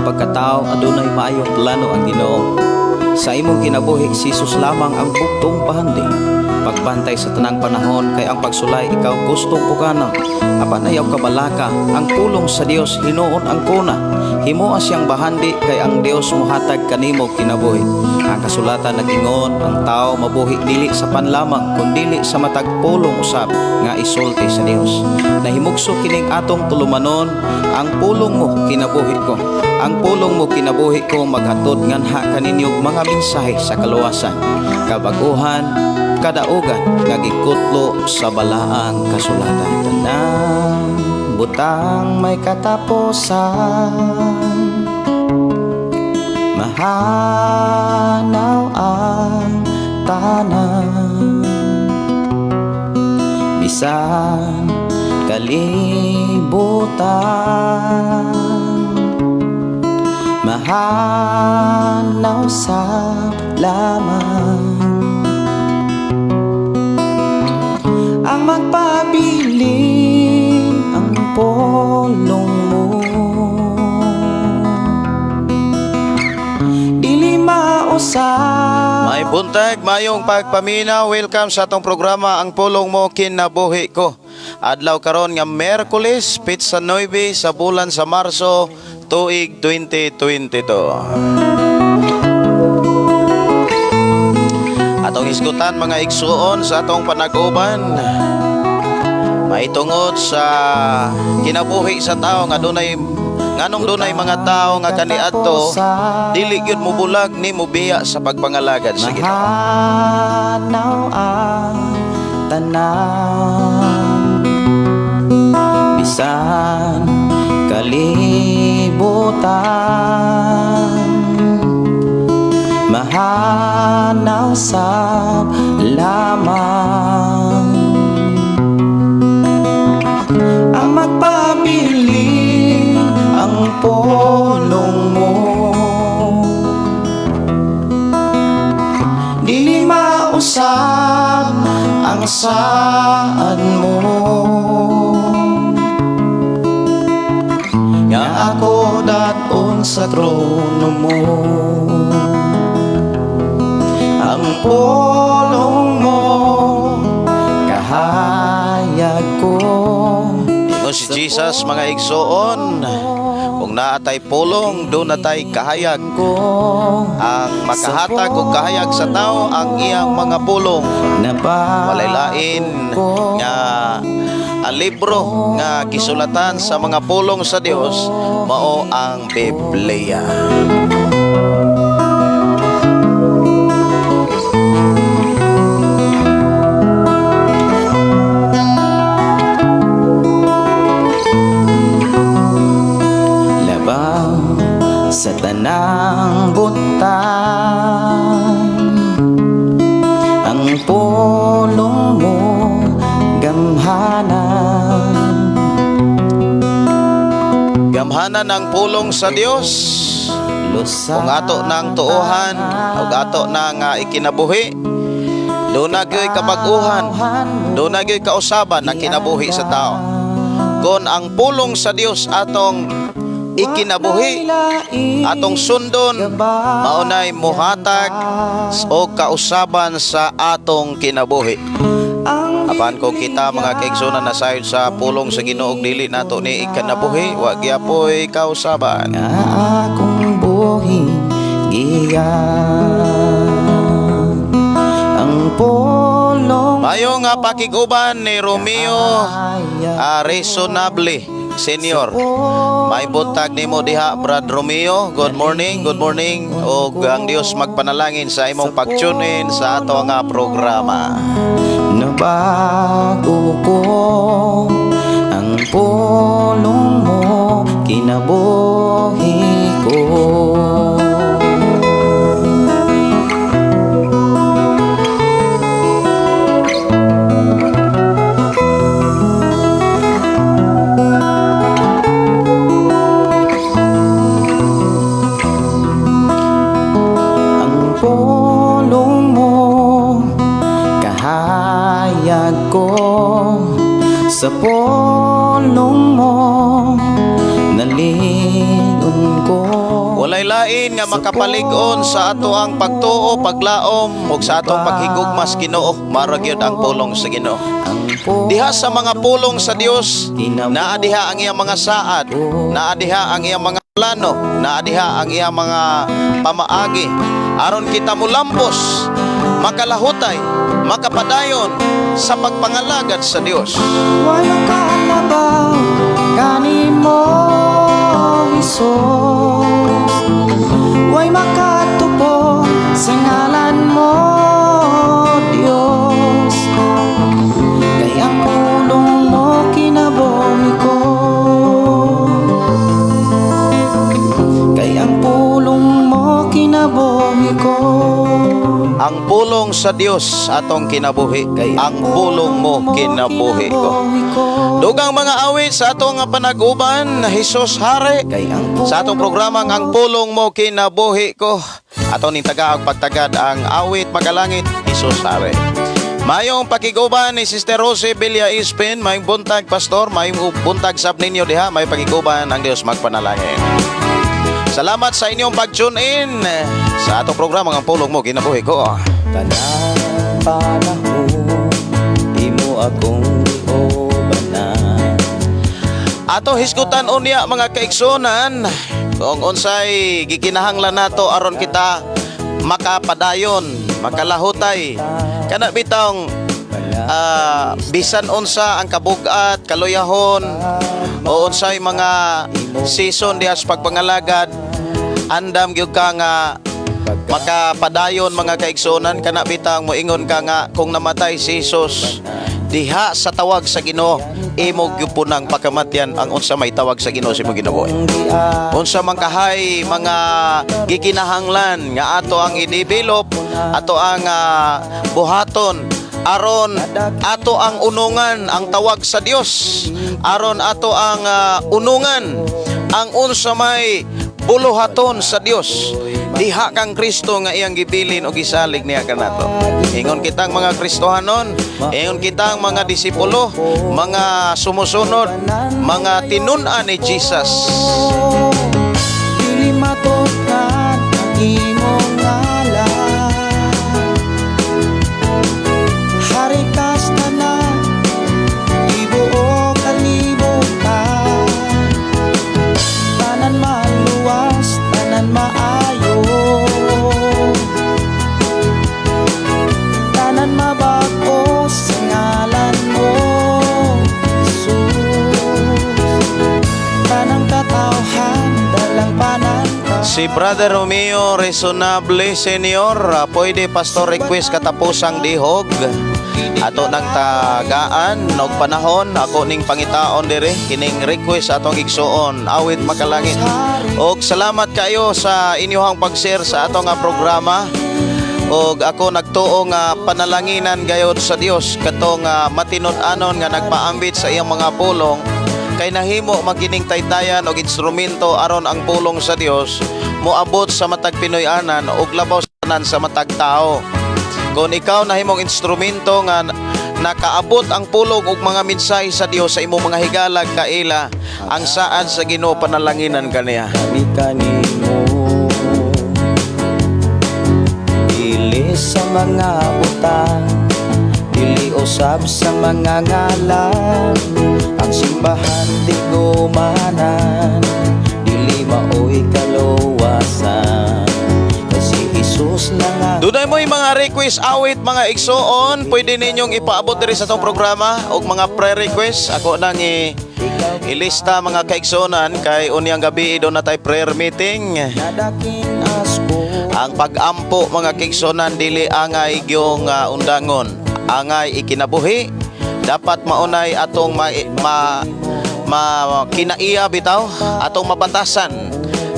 pagkatao, adunay maayong plano ang Ginoo. Sa imong kinabuhi, si Jesus lamang ang bugtong bahandi. Pagbantay sa tanang panahon kay ang pagsulay ikaw gustong pugana. Apan ayaw kabalaka, ang pulong sa Dios hinuon ang kuna. Himoa siyang bahandi kay ang Dios mohatag kanimo kinabuhi. Ang kasulatan nagingon, ang tao mabuhi dili sa pan lamang kundili sa matag pulong usab nga isulti sa Dios. Nahimugso kining atong tulumanon, ang pulong mo kinabuhi ko. Ang pulong mo kinabuhi ko maghatod nganha kaninyo mga mensahe sa kaluwasan, kabaguhan, kadaugan nga gikutlo sa balaang kasulatan. Tanang butang may katapusan, mahanaw ang tanan, bisan kalibutan, mahanaw sa laman. Ang magpabilin ang pulong mo, dili mausab. May buntag, mayong pagpaminaw. Welcome sa atong programa Ang Pulong Mo Kinabuhi Ko. Adlaw karon nga Miyerkules, petsa 9 sa bulan sa Marso, tuig 2022. Atong hisgutan, mga igsuon, sa atong panag-uban maitungod sa kinabuhi sa tao nga dunay nganong dunay mga tao nga kaniadto dili gyud mobulag ni mobiya sa pagpangalagad sa Ginoo. Mahanaw ang tanan, bisan kalibutan, mahanaw sa lamang. Ang magpabilin ang pulong mo, dili mausab ang saan mo, nga ako daton sa trono mo. Ang pulong mo kahayag ko. Ingon si Jesus, mga igsuon, kung naa tay pulong, duna tay kahayag. Ko. Ang makahatag og kahayag sa tao ang iyang mga pulong. Walay lain nga ang libro nga gisulatan sa mga pulong sa Dios mao ang Biblia. Labaw sa tanang butang, ang pulong mo gamhanan. Gamhanan ang pulong sa Dios. Kung ato nang tuohan ug ato nang ikinabuhi, duna gyoy kabag-uhan, duna gyoy kausaban ang kinabuhi sa tao. Kung ang pulong sa Dios atong ikinabuhi, atong sundon, maunay muhatag o kausaban sa atong kinabuhi. Apan kung kita, mga kaigsunan, nasayod sa pulong sa Ginoo ug dili nato ni ikanabuhi, wa gyapoy kausaban. Nga akong buhi giyan ang pulong. Mayo nga pakig-uban ni Romeo Reasonable Senior. May buntag nimo diha, Brad Romeo. Good morning, good morning. Og ang Dios magpanalangin sa imong pag-tune in sa ato nga programa. Nabago ko ang pulong mo kinabuhi ko. Ang pulong mo kahayag ko, sa pulong mo. Kapalig-on ko. Walay lain nga makapalig-on sa ato ang pagtuo, paglaom ug sa atong paghigugma sa Ginoo, mara gyud ang pulong sa Ginoo. Ang Diha sa mga pulong sa Dios, naa diha ang iyang mga saad, naa diha ang iyang mga plano, naa diha ang iyang mga pamaagi aron kita mulampos, makalahutay, makapadayon sa pagpangalagad sa Dios. Wala ka labaw kanimo, Hesus. Way makatupo sa ngalan mo, Dios. Kay ang pulong mo kinabuhi ko. Kay ang pulong mo kinabuhi ko. Ang pulong sa Dios atong kinabuhi, Kay ang pulong mo kinabuhi ko. Dugang mga awit sa atong panag-uban, Jesus Hari. Kay ang Sa atong programang "Ang Pulong Mo Kinabuhi Ko". Ato ning tagaag pagtagad ang awit makalangit, Jesus Hari. Mayong pakiguban ni Sister Rose Villa Ispin, mayong buntag, Pastor, mayong buntag sab ninyo diha, may pakiguban ang Dios magpanalangin. Salamat sa inyong pag-tune in sa atong programang "Ang Pulong Mo Kinabuhi Ko". Tanang panahon imo akong giubanan. Ato hisgutan unya, mga kaigsunan, kung unsay gikinahanglan nato aron kita makapadayon, makalahutay. Kana bitong bisan unsa ang kabugat, kaluyahon o unsay mga season diha sa pagpangalagad, andam gyud ka nga makapadayon, mga kaigsunan. Kana bitang moingon ka nga kung namatay si Jesus diha sa tawag sa Ginoo, imo gyud po nang pakamatyan ang unsa may tawag sa Ginoo sa imong kinabuhi. Unsa man kahay mga gikinahanglan nga ato ang i-develop, ato ang buhaton aron ato ang unungan ang tawag sa Dios, aron ato ang unungan ang unsa may buluhaton sa Dios diha kang Kristo nga iyang gibilin o gisalig niya kanato. Ingon kitang mga Kristohanon, ingon kitang mga disipulo, mga sumusunod, mga tinun-an ni Jesus. Dili matupad ang imong ngalan. Hari kas tanan, tibuok kalibutan. Tanan maluwas, tanan maayo, tanan mabag-o sa ngalan mo, Jesus. Tanang katawhan, dalang pananta. Si Brother Romeo Resonable Senior, pwede, Pastor, request "Katapusang Dihog"? Ato nang tagaan og panahon, ako ning pangitaon dire kining request atong igsuon, awit makalangit. Og salamat kayo sa inyong pag-share sa atong nga programa. Og ako nagtuo nga panalanginan gayod sa Dios katong matinud-anon nga nagpaambit sa iyang mga pulong kay nahimo magining taytayan og instrumento aron ang pulong sa Dios moabot sa matag Pinoy-anan ug labaw sa tanan sa matag tao. Kung ikaw nahimong instrumento nga nakaabot ang pulong ug mga mensahe sa Dios sa imong mga higalag kaila, ang saad sa Ginoo, panalanginan kaniya. Kami kanimo. Dili sa mga butang, dili usab sa mga ngalan. Ang simbahan di gumanan, dili maoy kaluwasan. Kasi Jesus lang ang Dunay mo'y mga request awit, mga igsoon, pwede ninyong ipaabot diri sa atong programa og mga prayer request. Ako nang ilista, mga kaigsuonan, kay unyang gabi duna tay prayer meeting. Nadakin asko. Ang pag-ampo, mga kaigsuonan, dili angay gyung undangon. Angay ikinabuhi. Dapat maunay atong ma kinaiya bitaw, atong mabatasan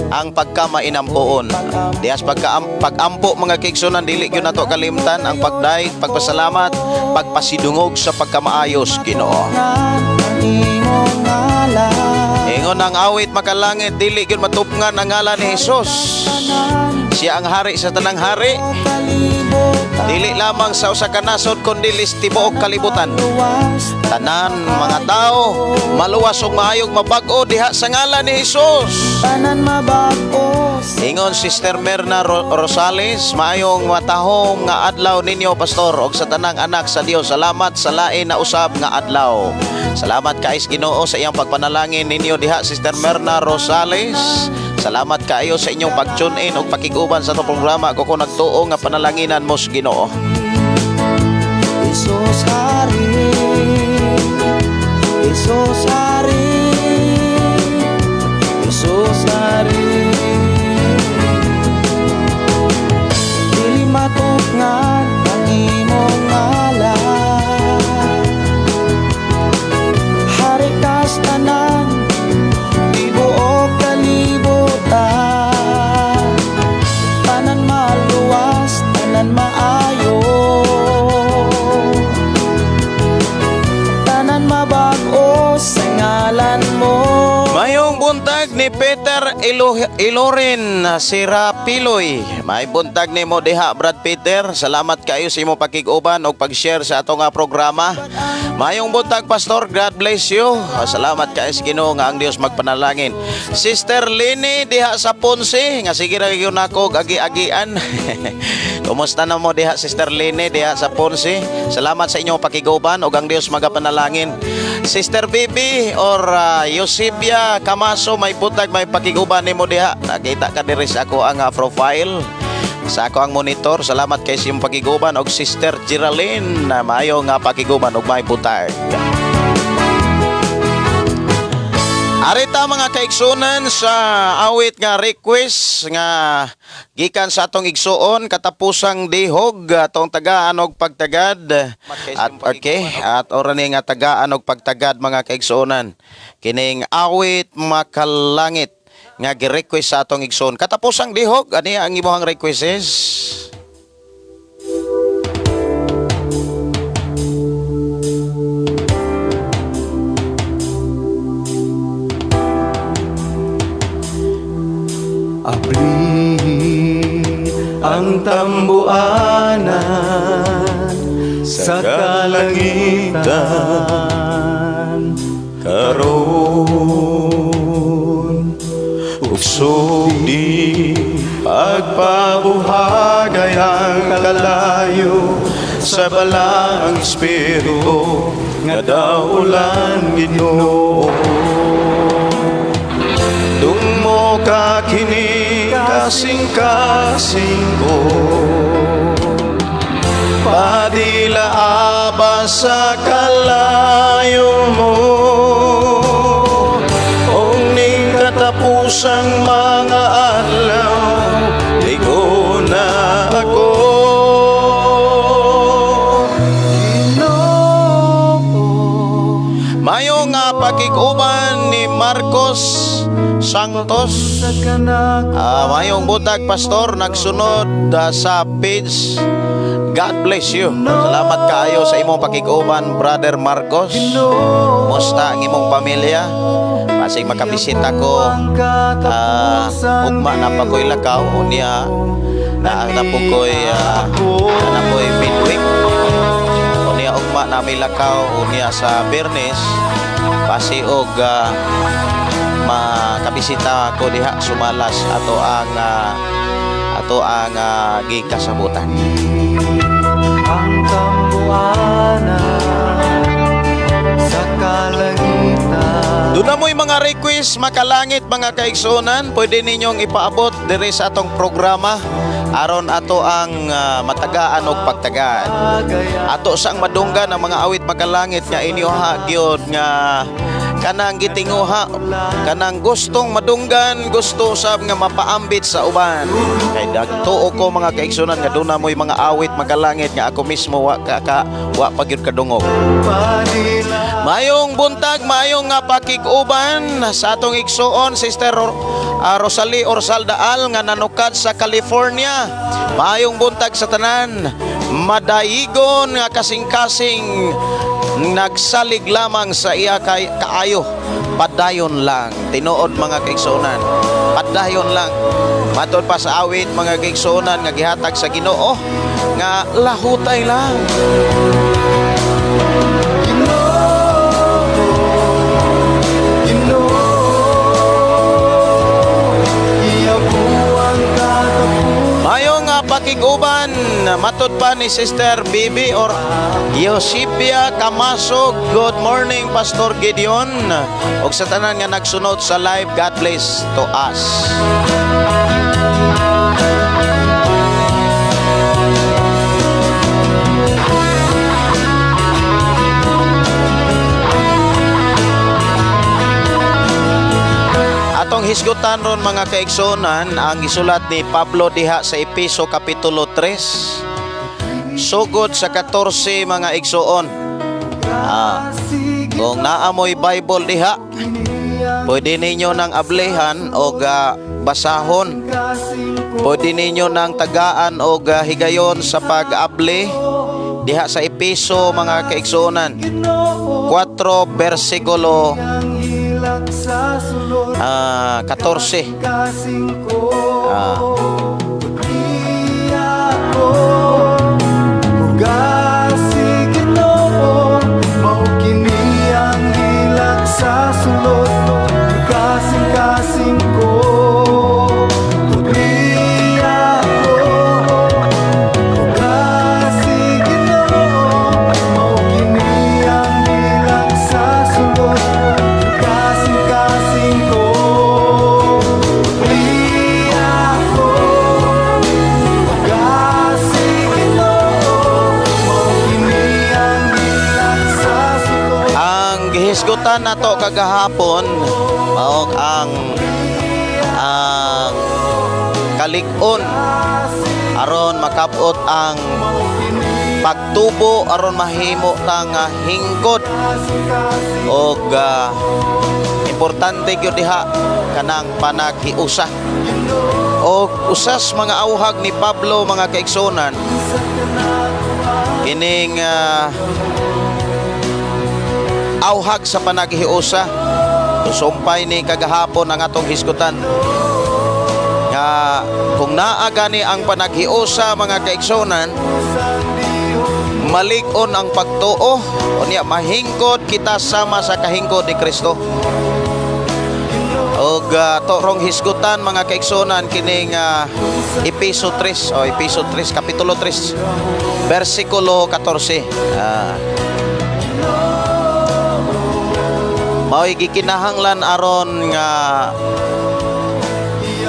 ang pagkamainampoon. Dihas pag-ampo, mga kaigsuonan, dili gyud nato kalimtan ang pagdayeg, pagpasalamat, pagpasidungog sa pagkamaayos Ginoo. Ang imong ngalan. Ingon ang awit makalangit, dili gyud matupngan ang ngalan ni Jesus. Siya ang hari sa tanang hari. Dili lamang sa usa ka nasod kundi tibuok kalibutan. Tanan mga tao maluwas ug maayog mabag-o diha sa ngalan ni Hesus. Tanan mabag-o. Ingon Sister Merna Rosales, maayong matahom nga adlaw ninyo, Pastor, ug sa tanang anak sa Dios. Salamat sa lain na usab nga adlaw. Salamat kay Ginoo sa iyang pagpanalangin ninyo diha, Sister Merna Rosales. Salamat kaayo sa inyong pag-tune in ug pakig-uban sa atong programa. Ako ko nagtuo nga panalanginan mo sa Ginoo. Jesus hari, Jesus hari, Jesus hari. Dili matukngan ang imong ngalan. Hari kas tanan, tibuok kalibutan. Tanan maluwas, tanan maayo, tanan mabag-o sa ngalan mo. Mayong buntag ni Peter Ilorin Sirapiloy. May buntag nimo diha, Brad Peter. Salamat kayo sa imo pakig-uban ug pag-share sa atong nga programa. Mayong buntag, Pastor. God bless you. Salamat kaayo sa Ginoo nga ang Dios magpanalangin. Sister Lini diha sa Ponce nga sige ra gyud nako agi-agian. Kumusta na mo diha, Sister Lini diha sa Ponce? Salamat sa inyong pakig-uban ug ang Dios magapanalangin. Sister Bibi or Eusebia Camaso, may buntag, may pakiguban nimo diha. Nakita ka diri sa ako ang profile sa ako ang monitor. Salamat kay sa imong pakiguban og Sister Geraldine na maayo nga pakiguban og may buntag. Arita, mga kaigsunan, sa awit nga request nga gikan sa atong igsuon katapusang dihog, atong tagaan og pagtagad at okay at ora ni nga tagaan og pagtagad, mga kaigsuonan, kining awit makalangit nga gi-request sa atong igsuon katapusang dihog. Ani ang imong request is? Abli ang tambuanan sa kalangitan karon, ugsog di pagpabuhagay ang kalayo sa balaang espiritu nga daulan Ginoo. Dungmo ka kini kasing-kasing ko, padila aba sa kalayo mo. Ug ning katapusang mga adlaw, ligo na ako. Ginoo. Mayo nga pakig-uban ni Marcos Santos. Mayong buntag, Pastor, nagsunod sa page. God bless you. Salamat kaayo sa imong pakig-uban, Brother Marcos. Musta ang imong pamilya? Pasig makabisita ko ugma na pa ko'y lakaw unya na po ko'y na ko'y midweek. Unya ugma na may lakaw unya sa Biyernes, pasiog makabisita ko diha sumalas ato ang gikasabutan. Ang tambuanan sa kalangitan. Doon na mo'y mga request makalangit, mga kaigsunan, pwede ninyong ipaabot diri sa atong programa aron ato ang matagaan og pagtagaan. Ato sang madunggan ang mga awit makalangit nga inyoha gyud nga kanang gitinguha, kanang gustong madunggan, gusto sab nga mapaambit sa uban. Kay nagtuo ko, mga kaigsunan, nga duna mo'y mga awit makalangit nga ako mismo wa pa gyud kadungog. Mayong buntag, mayong nga pakig-uban sa atong igsuon Sister Rosalie Orsaldaal nga nanukad sa California. Mayong buntag sa tanan. Madaigon nga kasing-kasing. Nagsalig lamang sa iya kay kaayo. Padayon lang. Tinuod, mga kaigsuonan. Padayon lang. Matod pa sa awit, mga kaigsuonan, nga gihatag sa Ginoo nga lahutay lang. Ginoo, Ginoo, iya po ang katapusan. Mayo nga pakig-uban, matod pa ni Sister Bibi or Eusebia Camaso. Good morning, Pastor Gideon. Og sa tanan nga nagsunod sa live, God bless to us. Atong hisgutan ron, mga kaigsuonan, ang isulat ni Pablo diha sa Epeso Kapitulo 3 sugod sa 14, mga igsuon. Kung naamoy Bible diha, pwede ninyo nang ablihan o basahon. Pwede ninyo nang tagaan o higayon sa pag-abli diha sa Epeso, mga kaigsuonan. 4 versikulo 14. Kasi Ginoo, mao kini ang hilak sa sulod, kasing-kasing ko. Tudli ako. Kasi Ginoo, mao kini ang hilak sa sulod, kasing-kasing ko. Tudli ako. Kasi Ginoo, mao kini ang hilak sa sulod. Ang gihisgutan nato kagahapon mao ang kalig-on aron makabot ang pagtubo, aron mahimo tang hingkod og importante gyud diha kanang panaghiusa. Og usas mga auhag ni Pablo, mga kaigsuonan, kining auhag sa panaghiusa. Sumpay ni kagahapon ang atong hisgutan nga kung naa gani ang panaghiusa, mga kaigsuonan, malig-on ang pagtuo, unya mahingkod kita sama sa kahingkod ni Kristo. Og torong hisgutan, mga kaigsuonan, kining Epeso 3 o Epeso 3 kapitulo 3 bersikulo 14. Mao'y gikinahanglan aron nga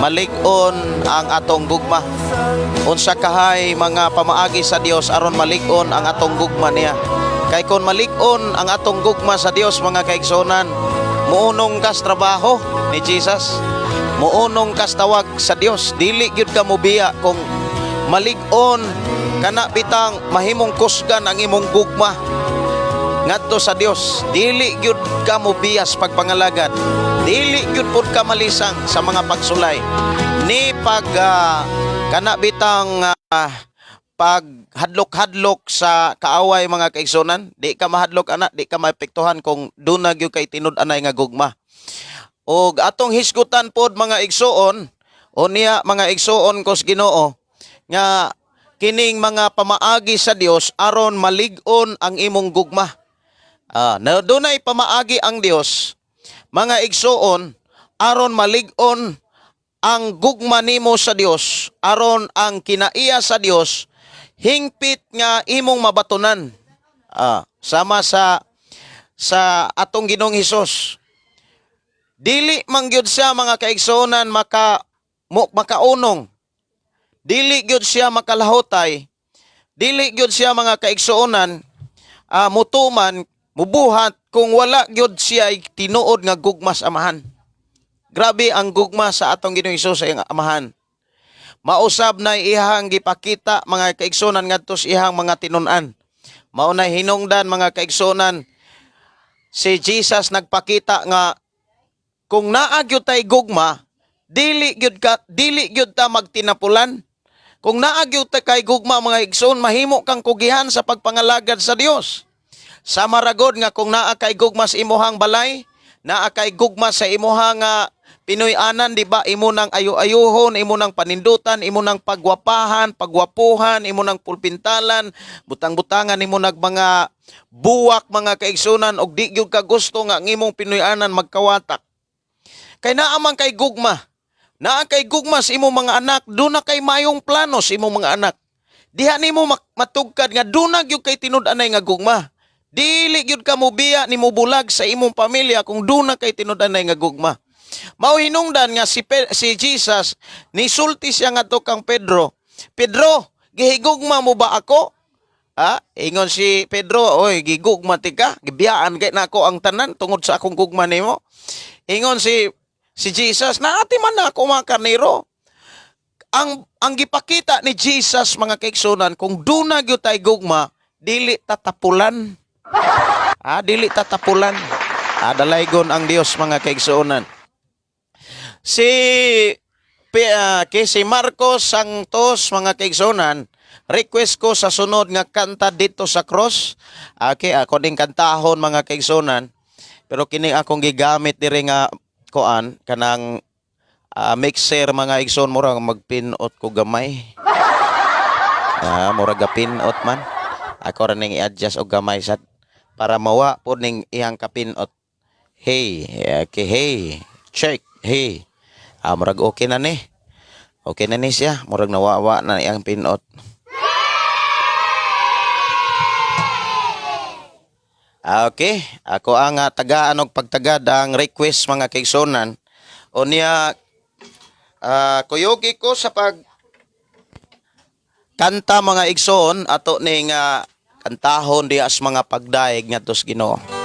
malig-on ang atong gugma. Unsa kahay mga pamaagi sa Dios aron malig-on ang atong gugma niya? Kay kon malig-on ang atong gugma sa Dios, mga kaigsuonan, muunong kas trabaho ni Jesus. Muunong kas tawag sa Dios. Dili gyud ka mobiya kung malig-on kana bitang mahimong kusgan ang imong gugma ngadto sa Dios. Dili gyud ka mobiyas pagpangalagad. Dili gyud pud ka malisang sa mga pagsulay ni pag kana bitang pag hadlok-hadlok sa kaaway, mga kaigsuonan. Di ka mahadlok ana, di ka maepektuhan kung duna gyud kay tinud-anay nga gugma. Og atong hisgutan pod, mga igsuon, unya mga igsuon kos Ginoo, nga kining mga pamaagi sa Dios aron malig-on ang imong gugma. Na dunay pamaagi ang Dios, mga igsuon, aron malig-on ang gugma nimo sa Dios, aron ang kinaiya sa Dios hingpit nga imong mabatunan. Sama sa atong Ginoong Hesus. Dili man gyud siya, mga kaigsuonan, makaunong. Dili gyud siya makalahutay. Dili gyud siya, mga kaigsuonan, mutuman, mubuhat kung wala gyud siya ay tinuod nga gugma sa Amahan. Grabe ang gugma sa atong Ginoong Hesus sa iyang Amahan. Mausab na iyang gipakita, mga kaigsuonan, ngadto sa iyang mga tinun-an. Mao na hinungdan, mga kaigsuonan, si Jesus nagpakita nga kung naa gyud tay gugma, dili gyud ta magtinapulan. Kung naa gyud ta kay gugma, mga igsoon, mahimo kang kugihan sa pagpangalagad sa Dios. Sama ra god nga kung naa kay gugma sa imuhang balay, naa kay gugma sa imuhang Pinoy-anan, di ba? Imo nang ayo-ayohon, imo nang panindutan, imo nang pagwapahan, pagwapuhan, imo nang pulpintalan, butang-butangan imo nag mga buwak, mga kaigsunan, og di gyud ka gusto nga ang imong Pinoy-anan magkawatak. Kay naa man kay gugma. Naa kay gugma sa imong mga anak, duna kay mayong plano sa imong mga anak. Diha nimo matugkad nga duna gyud kay tinud-anay nga gugma. Dili gyud ka mobiya ni mobulag sa imong pamilya kung duna kay tinud-anay nga gugma. Mao hinungdan nga si Jesus nisulti siya ngadto kang Pedro. "Pedro, gihigugma mo ba ako?" Ha? Ingon si Pedro, "Oy, gigugma tika, gibiyaan kay nako ang tanan tungod sa akong gugma nimo." Ingon si Jesus, "Naati man na ako mga karnero." Ang gipakita ni Jesus, mga kaigsunan, kung duna gyud tay gugma, dili tatapulan. Ah, dili tatapulan. Ah, dalaygon ang Dios, mga kaigsunan. Kay si Marcos Santos, mga kaigsunan, request ko sa sunod nga kanta, "Didto sa Cross." Okay, ako ding kantahon, mga kaigsunan. Pero kini akong gigamit diri nga kuan kanang mixer, mga igsoon, murag magpinot ko gamay. Ah, murag gapinot man. Ako ra ning i-adjust og gamay sad para mawa pod ning iyang kapinot. Hey, okay, hey, check, hey. Ah, murag okay na ni. Okay na ni siya. Murag nawawa na iyang pinot. Ah, okay, ako ang tagaan og pagtagad ang request, mga kaigsunan. Unya kuyugi ko sa pag kanta, mga igsoon, ato ning kantahon diha sa mga pagdaig ngadto sa Ginoo.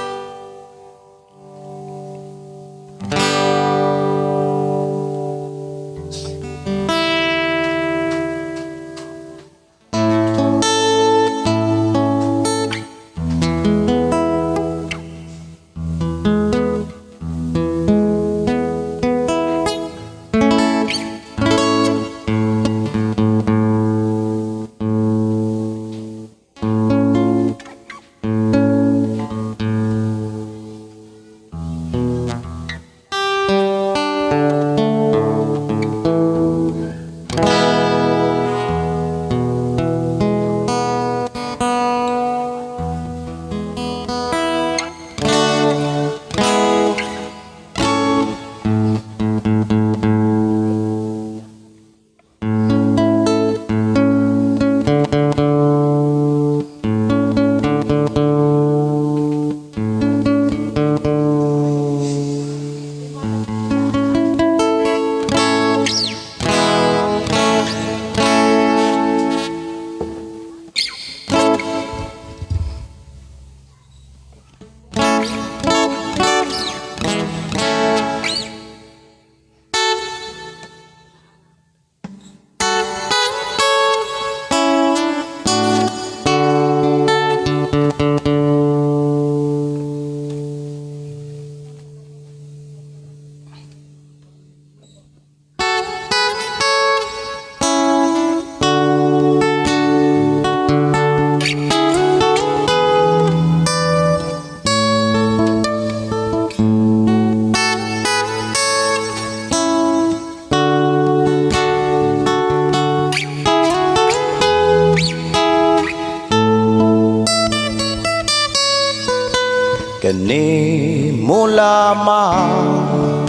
Kanimo lamang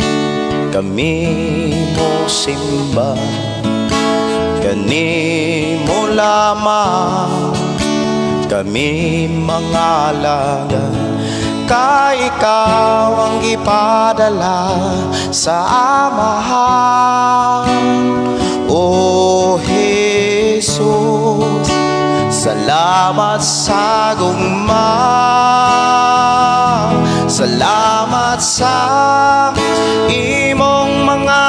kami mo simba, kanimo lamang kami mangalaga, kay ikaw ang gipadala sa Amahan. O Jesus, salamat sa gugma. Salamat sa imong mga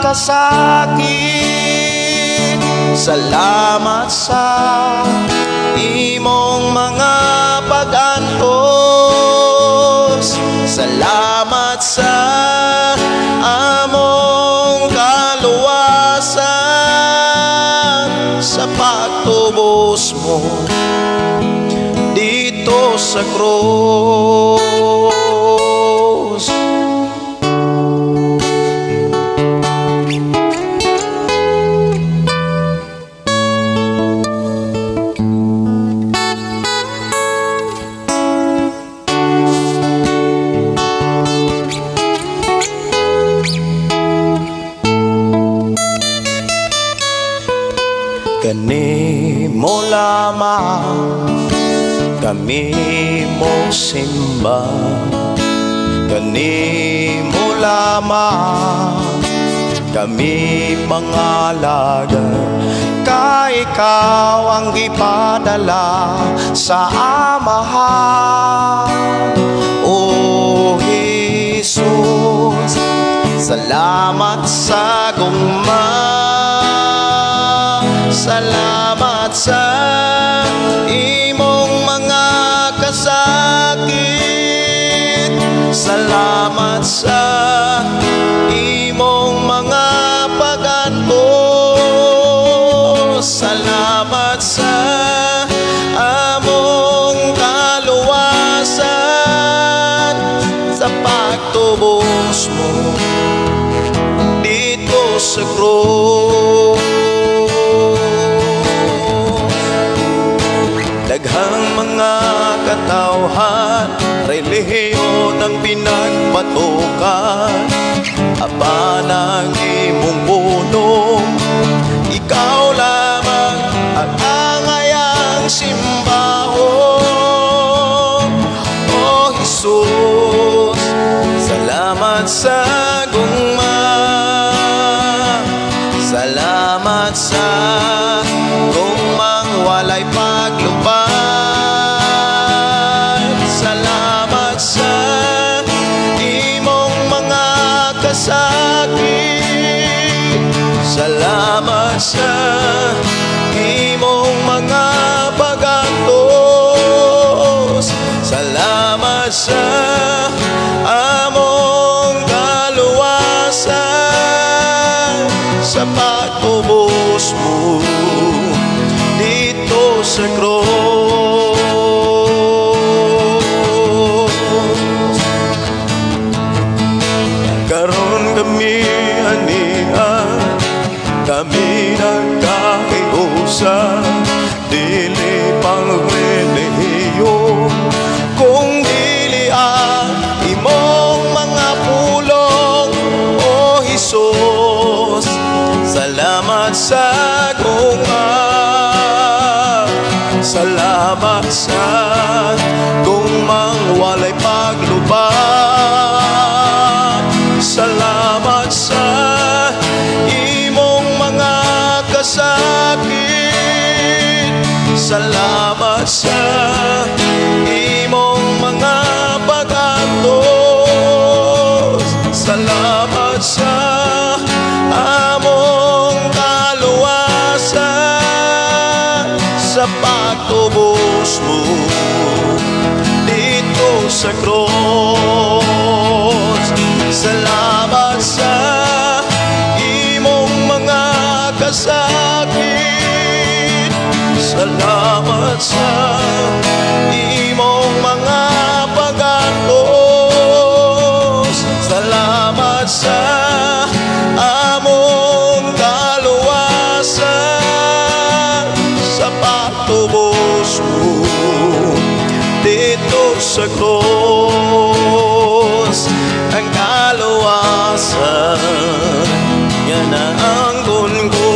kasakit. Salamat sa imong mga pag-antos. Salamat sa among kaluwasan, sa pagtubos mo didto sa krus. Simba, kanimo lamang kami mangalaga, kay ikaw ang gipadala sa Amahan. O Jesus, salamat sa gugma. Salamat sa imong mga kasakit. Salamat sa imong mga pag-antos. Salamat sa among kaluwasan, sa pagtubos mo dito sa krus. Daghang mga katawhan, relihiyon ang pinagpatukan, apan ang imong pulong, ikaw lamang ang angayang simbahon. O Jesus, salamat sa gugma. Salamat sa gugmang walay paglupad. Salamat sa imong mga kasakit. Salamat sa imong mga pag-antos. Salamat sa among kaluwasan, sa pagtubos mo dito sa krus. Karon kami ania, kami nagkahiusa. Dili pang relihiyon, kung dili ang imong mga pulong. O Jesus, salamat sa gugma. Salamat sa gugmang walay paglupad. Salamat sa imong mga kasakit. Salamat sa imong mga pag-antos. Salamat sa among kaluwasan, sa pagtubos mo dito sa krus. Salamat sa imong mga kasakit. Salamat sa imong mga pag-antos. Salamat sa among kaluwasan, sa pagtubos mo dito sa krus. Ang kaluwasan nga naangkon ko,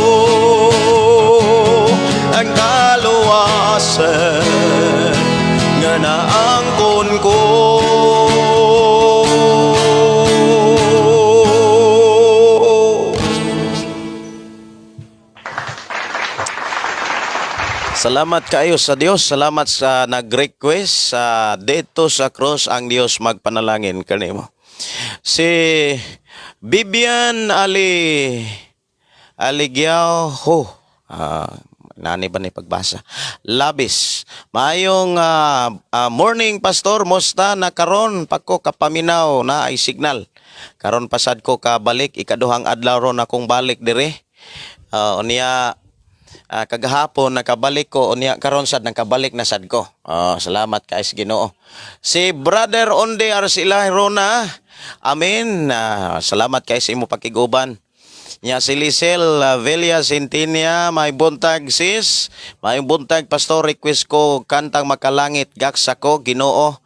ang kaluwasan nga naangkon ko. Salamat kayo sa Dios. Salamat sa nag-request sa "Dito sa Cross ang Dios magpanalangin kanimo." Si Bibian Ali Aligyao Ho. Nani ba ni pagbasa? Labis. Maayong morning, Pastor, musta na karon pagko kapaminaw na ay signal. Karon pasad ko kabalik, ikaduhang adlaw ron akong balik dire. Unya kagahapon nakabalik ko, unya karon sad nakabalik na sad ko. Oh, salamat kay sa Ginoo. Si Brother Onde Arcila Rona. Amen. Salamat kay sa imo pakiguban. Nya si Lisel Villa Centenia, may buntag, sis. May buntag, Pastor, request ko kantang "Makalangit", "Gaksa ko Ginoo".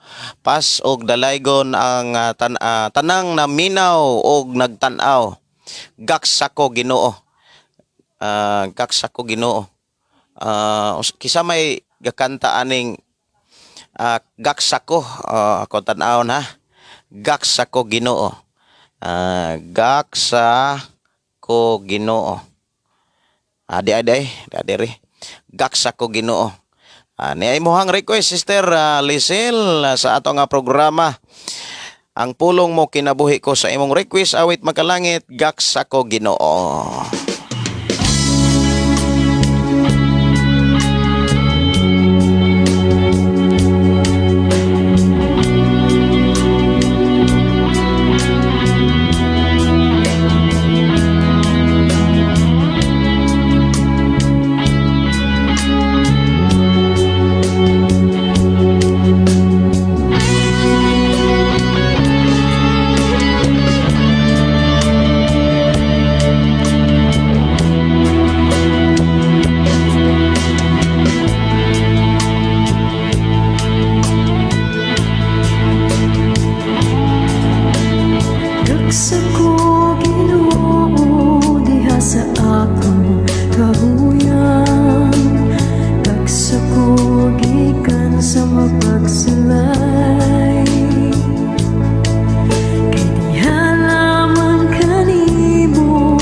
Pas og dalaygon ang tanang naminaw og nagtan-aw. "Gaksa ko Ginoo." "Gaksa ko Ginoo." Kisa may gakanta aning Gaksa ko, ako tan-awon ha. Gaksa ko Ginoo. Gaksa ko Ginoo. Di ay di, di diri. Gaksa ko Ginoo. Ni ay mohang request, Sister Lisel, sa ato nga programa. Ang pulong mo kinabuhi ko sa imong request, awit makalangit, Gaksa ko Ginoo. Gaksa ko Ginoo diha sa akong kahuyan. Gaksa ko gikan sa mapagsulay. Kay diha lamang kanimo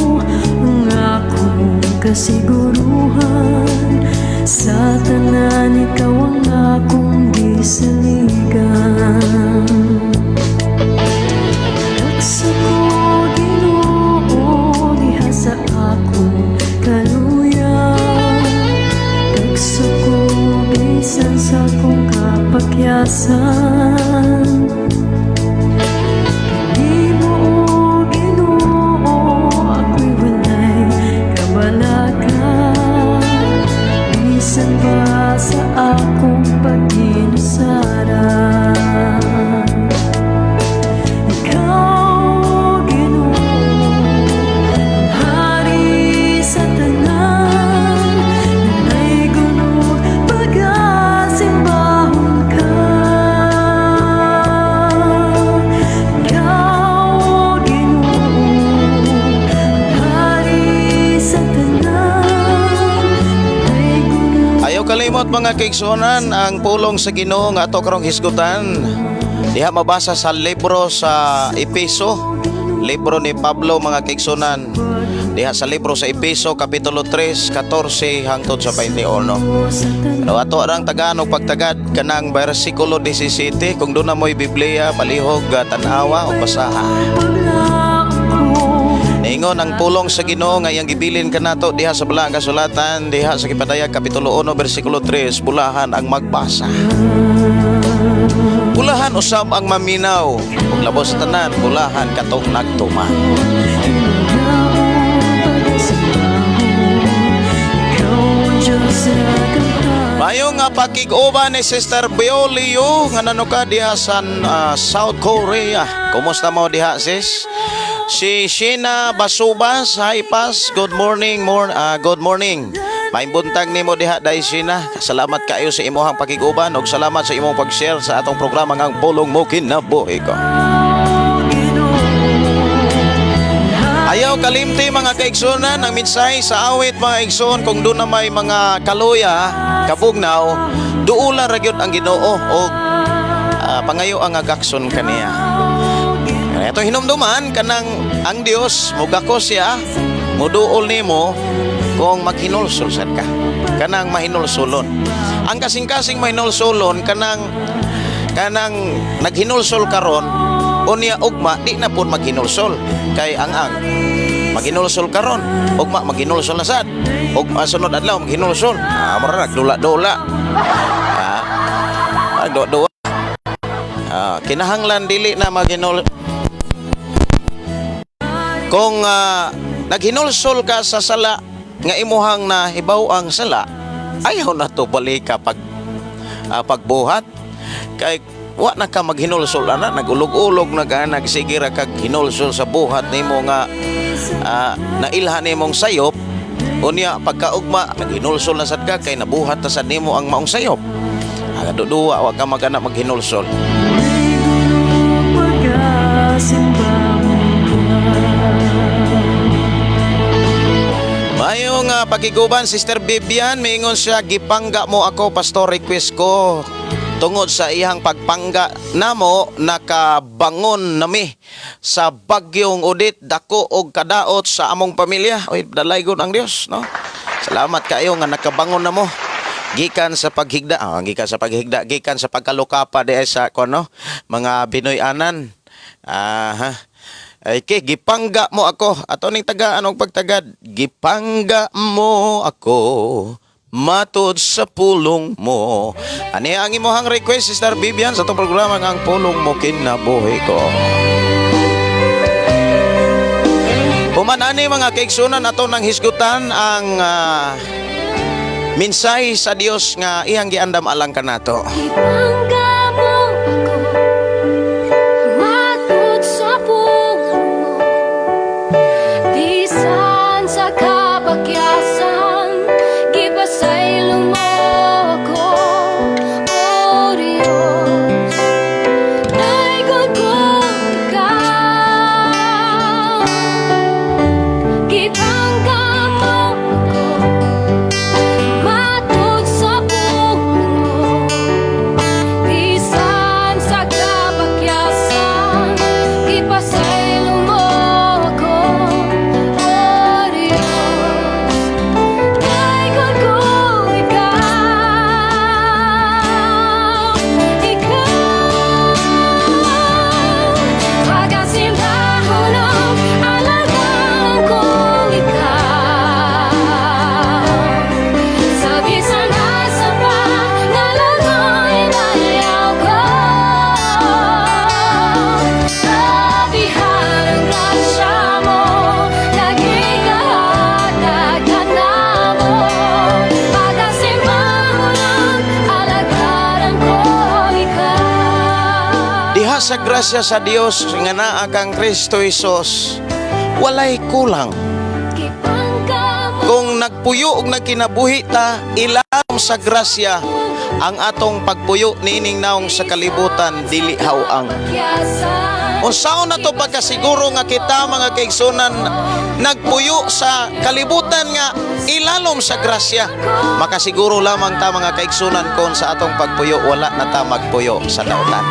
ang akong kasiguruhan. Sa tanan ikaw ang akong gisaligan. Gaksa ko Ginoo diha sa akong kaluyan. Gaksa ko bisan sa akong kapakyasan. Kanimo, o Ginoo, ako'y walay kabalaka. Bisan pa sa akong pag-inusara. Ikaw, Ginoo, ang hari sa tanan. Nanay kuno pagasimbahon ka. Ikaw, Ginoo, ang hari sa tanan. Nanay kuno Ayaw kalimot, mga kaigsuonan, ang pulong sa Ginoo nga ato karong hisgutan. Diha mabasa sa libro sa Epeso, libro ni Pablo, mga kaigsuonan. Diha sa libro sa Epeso kapitulo 3, 14 hangtod sa 21. sa tanan. Pero ato ang tagaan og pagtagad kanang bersikulo 17. Kung doon na mo'y Biblia, palihog tan-awa o basaha. Paglaom ko. Niingon ang pulong sa Ginoo nga iyang gibilin kanato diha sa Balaang Kasulatan, diha sa Gipadayag kapitulo 1 bersikulo 3, bulahan ang magbasa. Bulahan usab ang maminaw ug labos sa tanan, bulahan katong nagtuman. Mayo nga pakig-uban ni Sister Biolio nga nanuka diha sa South Korea. Kumusta mo diha, sis? Si Sheena Basubas, hi pas, good morning, good morning. Maayong buntag nimo diha dai, Sheena. Salamat kaayo sa imuhang pakig-uban ug salamat sa imong pag-share sa atong programa nga Ang Pulong Mo Kinabuhi Ko. Ayaw kalimti, mga kaigsunan, ang mensahe sa awit, mga igsoon, kung doon na may mga kaluya, kabugnaw, duula ra gyud ang Ginoo o pangayo ang agakson kaniya. Ito hinumduman kanang ang Dios mugako siya, muduol nimo kung maghinulsol sad ka. Kanang mahinulsulon. Ang kasing-kasing mahinulsulon kanang kanang naghinulsol karon, unya ugma di na pud maghinulsol kay ang maghinulsol karon, ugma maghinulsol na sad, ugma sunod adlaw maghinulsol, mura nagdula-dula, do kinahanglan dili na maghinul. Kung naghinulsol ka sa sala nga imuhang nahibaw ang sala, ayaw na to balika pagbuhat kay wa na ka maghinulsol ana, nagulog-ulog na ka, nagsige ra kag hinulsol sa buhat nimo nga nailhan nimong sayop. Unya pagkaugma naghinulsol na sad ka kay nabuhat na sad nimo ang maong sayop. Duduwa wa ka magana maghinulsol. Pagkasimbahon ka. Mayo nga pakiguban, Sister Vivian, miingon siya, gipangga mo ako, pastor, request ko. Tungod sa iyang pagpangga namo, nakabangon nami sa bagyong Odette, dako og kadaot sa among pamilya. Oy, dalaygon ang Dios, no? Salamat kayo nga nakabangon na mo gikan sa paghigda, gikan sa paghigda, gikan sa pagkalukapa di ay sa kuno, mga Binoy-anan. Aha. Ay kay gipangga mo ako. Ato ning tagaan og pagtagad. Gipangga mo ako matud sa pulong mo. Ani ang imuhang request, Sister Vivian, sa atong programa nga Ang Pulong Mo Kinabuhi Ko. Human ani, mga kaigsunan, ato nang hisgutan ang mensahe sa Dios nga iyang giandam alang kanato. Ipangga mo ako matud sa pulong mo. Bisan sa kapakyasan, gipasaylo mo ako, O Diyos. Daygon ko ikaw. Gipangga mo ako matud sa pulong mo. Bisan sa kapakyasan, gipasaylo mo ako, O Diyos. Daygon ko ikaw, ikaw. Pagasimbahon og alagaran ko ikaw. Sa bisan asa pa, ngalan mo'y bayaw ko. Labihan ang grasya mo, nagikahatag ka namo. Pagasimbahon alagaran ko ikaw. Diha sa grasya sa Dios nga naa kang Kristo Hesus, walay kulang. Gipangga mo Kung nagpuyo og nagkinabuhi ta ilalom sa grasya, ang atong pagpuyo niining naong sa kalibutan dili haw-ang. Unsaon na to pagkasiguro nga kita, mga kaigsunan, nagpuyo sa kalibutan nga ilalom sa grasya? Makasiguro lamang ta, mga kaigsunan, kon sa atong pagpuyo wala na ta magpuyo sa dautan.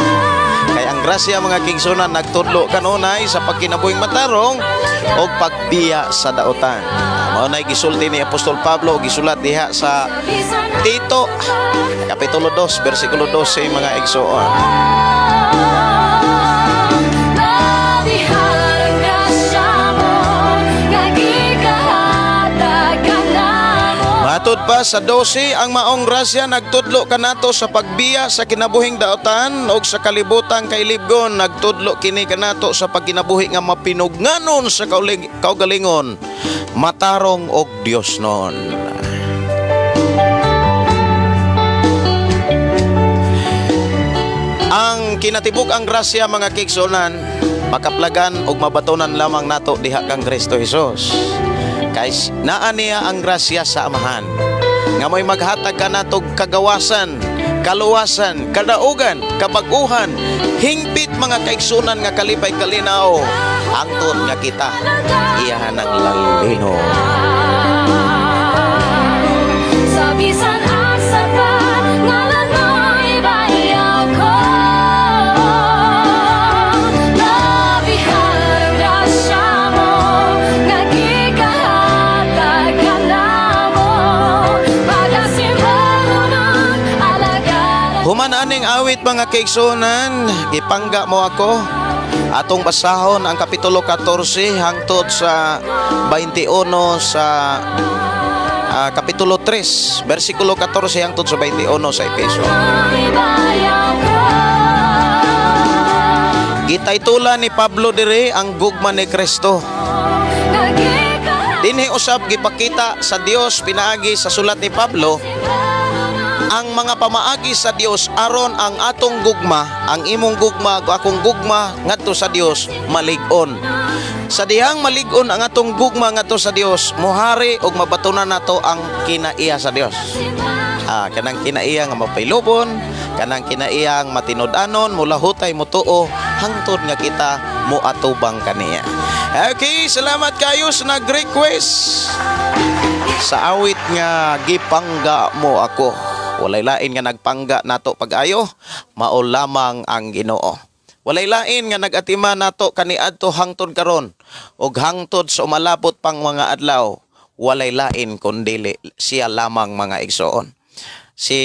Kay ang grasya, mga kaigsunan, nagtudlo kanunay sa pagkinabuhing matarong o pagbiya sa dautan. Mao nay gisulti ni Apostol Pablo, gisulat diha sa Tito Kapitulo 2 versikulo 12, mga igsoon. Labihan ang grasya mo, nagikahatag ka namo. Matud pa sa 12, ang maong grasya nagtudlo kanato sa pagbiya sa kinabuhing daotan og sa kalibutang kailibgon. Nagtudlo kini kanato sa pagkinabuhi nga mapinugnanon sa kaugalingon, matarong og Dios non. Ang kinatibuk ang grasya, mga kaigsuonan, makaplagan og mabatonan lamang nato diha kang Kristo Hesus. Kay naa niya ang grasya sa Amahan nga mo'y maghatag kanatog kagawasan, kaluwasan, kadaugan, kabag-uhan, hingpit, mga kaigsunan, nga kalipay kalinaw hangtod nga kita iyahan ang lalino. Sa bisan asa pa, ngalan mo'y bayaw ko. Labihan ang grasya mo, nagikahatag ka namo. Pagasimbahon ang alagaran. Human aning awit, mga kaigsunan, Gipangga Mo Ako, atong basahon ang Kapitulo 14 hangtod sa 21 sa Kapitulo 3, versikulo 14 hangtod sa 21 sa Efeso. Mo'y bayaw ko. Gitaytula ni Pablo dire ang gugma ni Kristo. Dinhi usab gipakita sa Dios pinaagi sa sulat ni Pablo ang mga pamaagi sa Dios aron ang atong gugma, ang imong gugma, akong gugma ngadto sa Dios malig-on. Sa dihang malig-on ang atong gugma ngadto sa Dios, muhari og mabatunan nato ang kinaiya sa Dios. Kanang kinaiya nga mapailubon, kanang kinaiyang matinud-anon, mulahutay, mutuo, hangtod nga kita moatubang kaniya. Okay, salamat kayo sa nag-request sa awit nga Gipangga Mo Ako. Walay lain nga nagpangga nato pag-ayo, mao lamang ang Ginoo. Walay lain nga nag-atiman nato kaniadto hangtod karon ug hangtod sa umalabot pang mga adlaw. Walay lain kundili siya lamang, mga igsoon. Si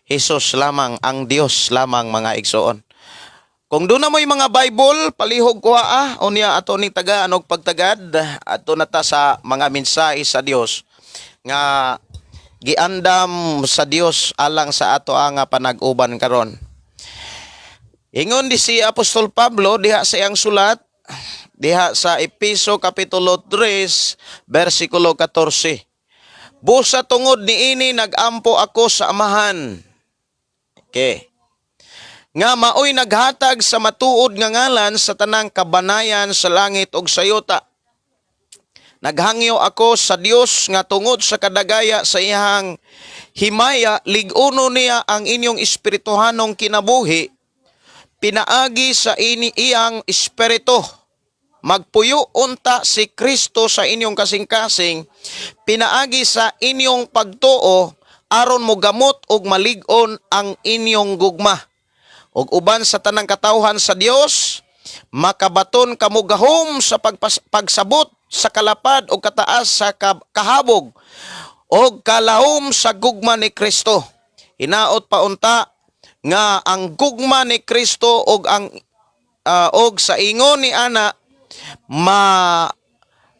Jesus lamang, ang Dios lamang, mga igsoon. Kung doon na mo'y mga Bible, palihog ko unya ato ning tagaan og pagtagad, ato na ta sa mga mensahe sa Dios nga giandam sa Dios alang sa ato ang panag-uban karon. Ingon di si Apostol Pablo diha sa iyang sulat diha sa Epeso kapitulo 3 bersikulo 14. "Busa tungod niini nagampo ako sa Amahan." Okay. "Nga maoy naghatag sa matuod nga ngalan sa tanang kabanayan sa langit ug sa yuta. Naghangyo ako sa Dios nga tungod sa kadagaya sa iyang himaya, lig-uno niya ang inyong espirituhanong kinabuhi pinaagi sa ini iyang espiritu. Magpuyo unta si Kristo sa inyong kasing-kasing pinaagi sa inyong pagtuo, aron mogamot ug malig-on ang inyong gugma. Ug uban sa tanang katawhan sa Dios, makabaton kamo gahom sa pagsabot sa kalapad o kataas sa kahabog o kalahom sa gugma ni Kristo. Hinaot pa unta nga ang gugma ni Kristo og ang og sa ingon ni ana ma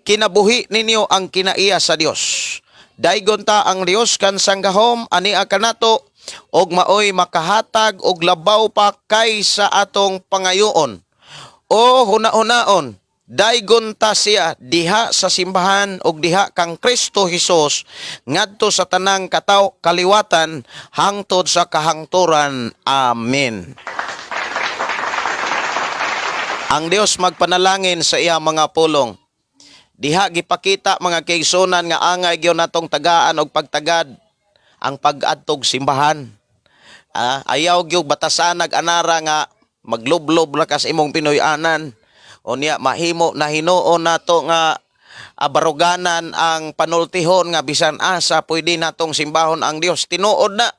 kinabuhi ninyo ang kinaiya sa Dios. Daygon ta ang Dios kan sanggahom ania kanato og maoy makahatag og labaw pa kaysa atong pangayoon o huna-hunaon. Daygon ta siya diha sa simbahan og diha kang Kristo Hesus ngadto sa tanang kataw kaliwatan hangtod sa kahangturan. Amen." Ang Dios magpanalangin sa iya mga pulong. Diha gipakita, mga kaigsunan, nga angay gyud natong tagaan og pagtagad ang pag-adtog simbahan. Ayaw gyud batasanag anara nga maglublob ra ka sa imong Pinoy-anan. Unya mahimo na hinuon nato nga baruganan ang panultihon nga bisan asa pwede natong simbahon ang Dios. Tinuod na.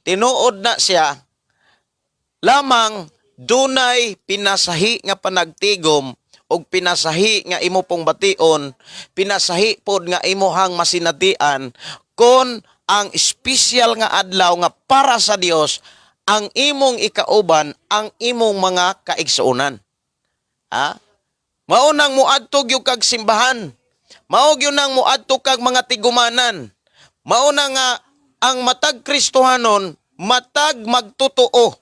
Tinuod na siya lamang dunay pinasahi nga panagtigom og pinasahi nga imo pong bation, pinasahi pod nga imuhang masinatian kon ang espesyal nga adlaw nga para sa Dios ang imong ikauban ang imong mga kaigsuonan. Ha? Mao nang muadto gyud kag simbahan. Mao gyud nang muadto kag mga tigumanan. Mao na nga ang matag Kristohanon, matag magtotoo.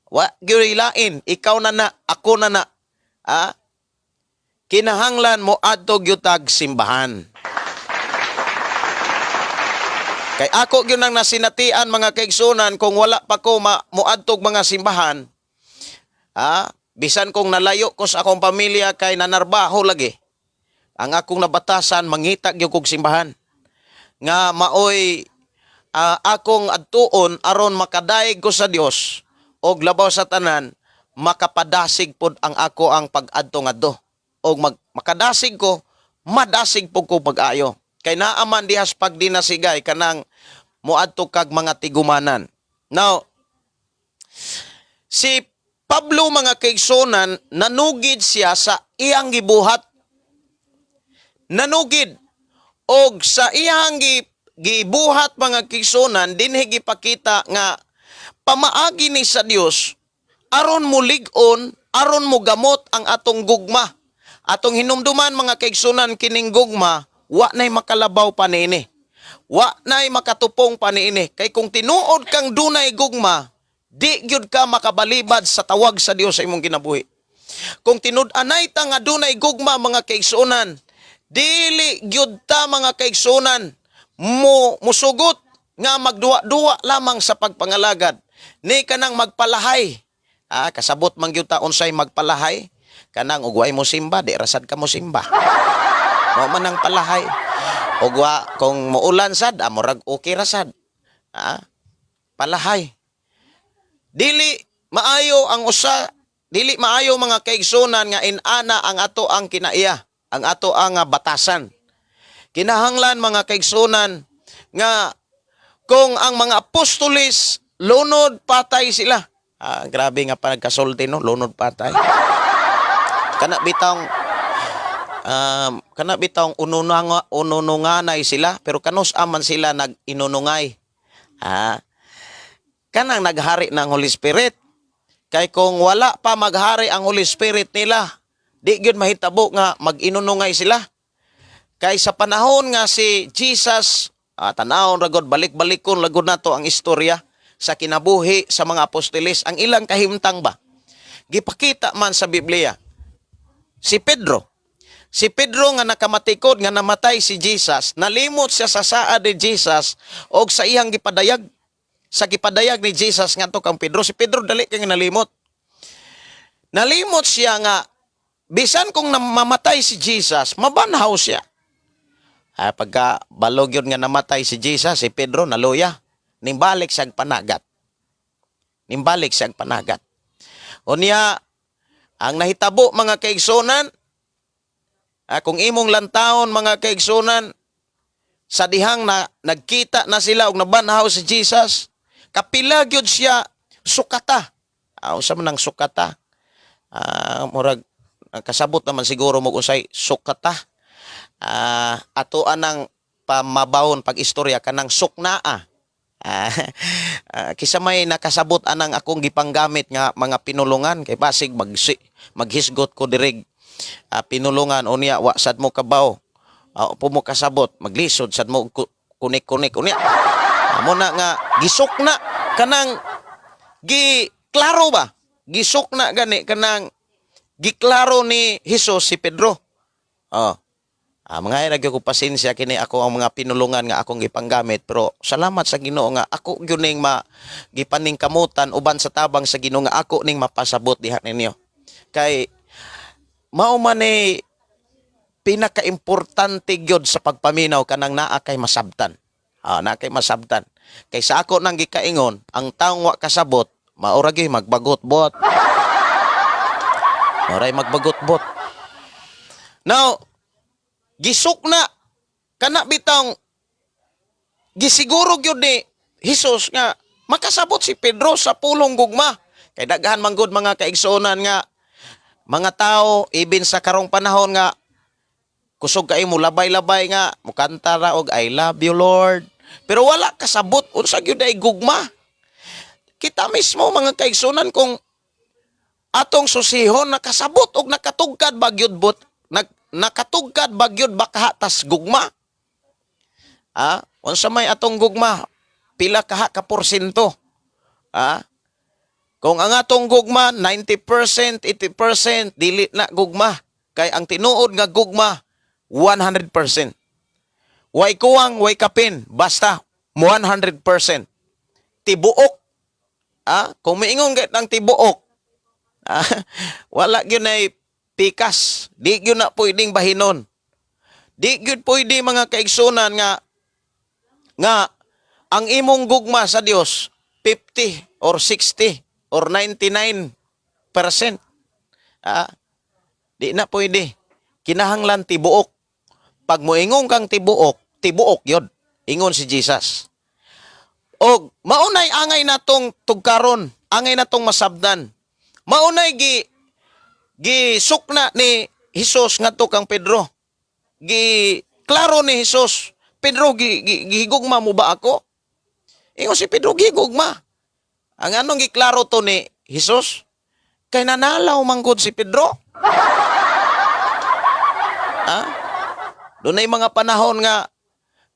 Wa gyud lain, ikaw na na, ako na na. Kinahanglan mo adto gyud tag simbahan. Kay ako gyud nang nasinatian, mga kaigsunan, kung wala pa ko moadtog mga simbahan. Bisan kung nalayo ko sa akong pamilya kay nanarbaho lagi. Ang akong nabatasan, mangita gyud kog simbahan nga maoy akong adtuon aron makadayeg ko sa Dios og labaw sa tanan makapadasig pod ang ako ang pag-adto ngadto og makadasig ko, madasig pud ko pag-ayo kay naa man dihas pagdinasigay kanang moadto kag mga tigumanan. Now, si Pablo, mga kaigsunan, nanugid siya sa iyang gibuhat, nanugid og sa iyang gibuhat, mga kaigsunan, dinhi gipakita nga pamaagi ni sa Dios aron mulig-on, aron mo gamot ang atong gugma. Atong hinumduman, mga kaigsunan, kining gugma, wa nay makalabaw pa niini. Wa nay makatupong pa niini. Kay kung tinuod kang dunay gugma, di gyud ka makabalibad sa tawag sa Dios sa imong kinabuhi. Kung tinud-anay ta nga dunay gugma, mga kaigsunan, dili gyud ta, mga kaigsunan, mo musugot nga magduwa-duwa lamang sa pagpangalagad. Ni kanang magpalahay. Kasabot man gyud ta unsay magpalahay. Kanang ug way mo simba, di rasad ka mo simba. Mao man ang palahay. Ug wa kung muulan sad, murag okay ra sad. Palahay. Dili maayo ang usa, dili maayo, mga kaigsunan, nga inana ang ato ang kinaiya, ang ato ang batasan. Kinahanglan, mga kaigsunan, nga Kung ang mga apostoles lunod patay sila. Ah, grabe nga pa nagkasulti, no, lunod patay. Kana bitawng ununanga, unununganay sila, pero kanus aman sila nag-inunungay? Ah, kanang naghari ng Holy Spirit. Kay kung wala pa maghari ang Holy Spirit nila, di gyud mahitabo nga mag-inunungay sila. Kay sa panahon nga si Jesus, tanawon ragod, balik-balikon lagod nato ang istorya sa kinabuhi sa mga apostoles, ang ilang kahimtang ba? Gipakita man sa Biblia. Si Pedro nga nakamatikod nga namatay si Jesus, nalimot siya sa saad ni Jesus og sa iyang gipadayag. Sa gipadayag ni Jesus ngadto kang Pedro, si Pedro dali kay nga nalimot. Nalimot siya nga bisan kung mamatay si Jesus, mabanhaw siya. Ah, pagka balog yun nga namatay si Jesus, si Pedro naluya. Nimbalik siyang panagat. Nimbalik siyang panagat. Unya, ang nahitabo, mga kaigsunan, kung imong lantawon, mga kaigsunan, sa dihang na nagkita na sila og nabanhaw si Jesus, kapila gyud siya sukata. Ah, unsa man ang sukata? Ah, murag kasabot naman siguro mo unsay sukata. Ah, ato anang pamabawon pag istorya kanang suknaa. Ah, kisa may nakasabot anang akong gipanggamit nga mga pinulungan, kay basig maghisgot ko dirig pinulungan, unya wa sad mo kabaw, po mo kasabot, maglisod sad mo kunik-kunik. Unya amo na nga gisukna, kanang gi klaro ba, gisukna gani, kanang giklaro ni Jesus si Pedro. Oh. Ah, mga ra gyud ko pasensya kini ako ang mga pinulungan nga akong gipanggamit, pero salamat sa Ginoo nga ako gyud ning ma gipaningkamutan uban sa tabang sa Ginoo nga ako ning mapasabot diha ninyo. Kay mao man ni pinakaimportante gyud sa pagpaminaw, kanang naa kay masabtan. Ah, naa kay masabtan. Kay sa ako nang gikaingon, ang taong wa kasabot, mao ra gyud magbagot-bot. Mao magbagot-bot. Now, gisukna, kana bitang gisiguro gyud ni Jesus nga makasabot si Pedro sa pulong gugma. Kay daghan man gud, mga kaigsuonan, nga mga tao ibin sa karong panahon nga kusog kay mo labay-labay nga mukanta ra og "I love you, Lord," pero wala kasabot unsa gyud ay gugma. Kita mismo, mga kaigsuonan, kung atong susihon, nakasabot og nakatugkad ba gyud bot nakatugkad ba gyud ba kahatas gugma? Ah, unsa may atong gugma, pila kaha ka porsyento? Ah, kung ang atong gugma 90%, 80%, dili na gugma, kay ang tinuod nga gugma 100%, way kuwang, way kapin, basta 100% tibuok. Ah, kung miingon gayud ng tibuok, wala gyud nay pikas, di gyud na pwedeng bahinon. Di gyud pwede, mga kaigsunan, nga nga ang imong gugma sa Dios 50 or 60 or 99%. Ah, di na pwede. Kinahanglan tibuok. Pag moingon kang tibuok, tibuok yun. Ingon si Jesus. Og maunay angay natong tugkaron, angay natong masabdan. Maunay gi gi sukna ni Jesus ngadto kang Pedro. Gi klaro ni Jesus, "Pedro, gi, gi, gihigugma mo ba ako?" Ingon si Pedro, "Gihigugma." Ang anong giklaro to ni Jesus? Kay nanalaw manggod si Pedro. Ha? Dunay mga panahon nga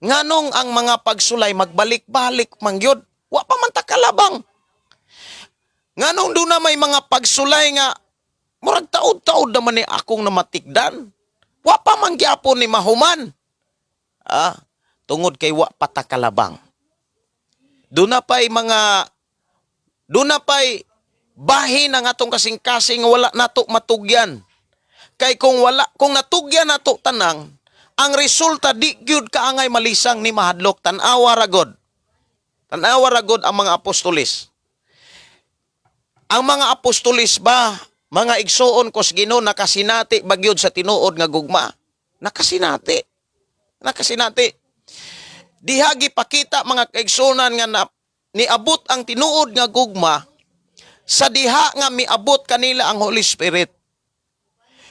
nganong ang mga pagsulay magbalik-balik mangyod, wa pa man ta kalabang. Nganong duna may mga pagsulay nga murag taod-taod naman ni akong namatikdan, wa pa man gyapon ni mahuman? Ah, tungod kay wa pa ta kalabang. Duna pa'y bahin ang atong kasing-kasing nga wala nato matugyan. Kay kung wala, kung natugyan nato tanang, ang resulta di gyud kaangay malisang ni mahadlok. Tan-awa ra god. Tan-awa ra god ang mga apostolis. Ang mga apostolis ba, mga igsuon ko sa Ginoo, nakasinati ba gyud sa tinuod nga gugma? Nakasinati. Nakasinati. Diha gipakita, mga kaigsunan, nga na, niabot ang tinuod nga gugma sa diha nga miabot kanila ang Holy Spirit.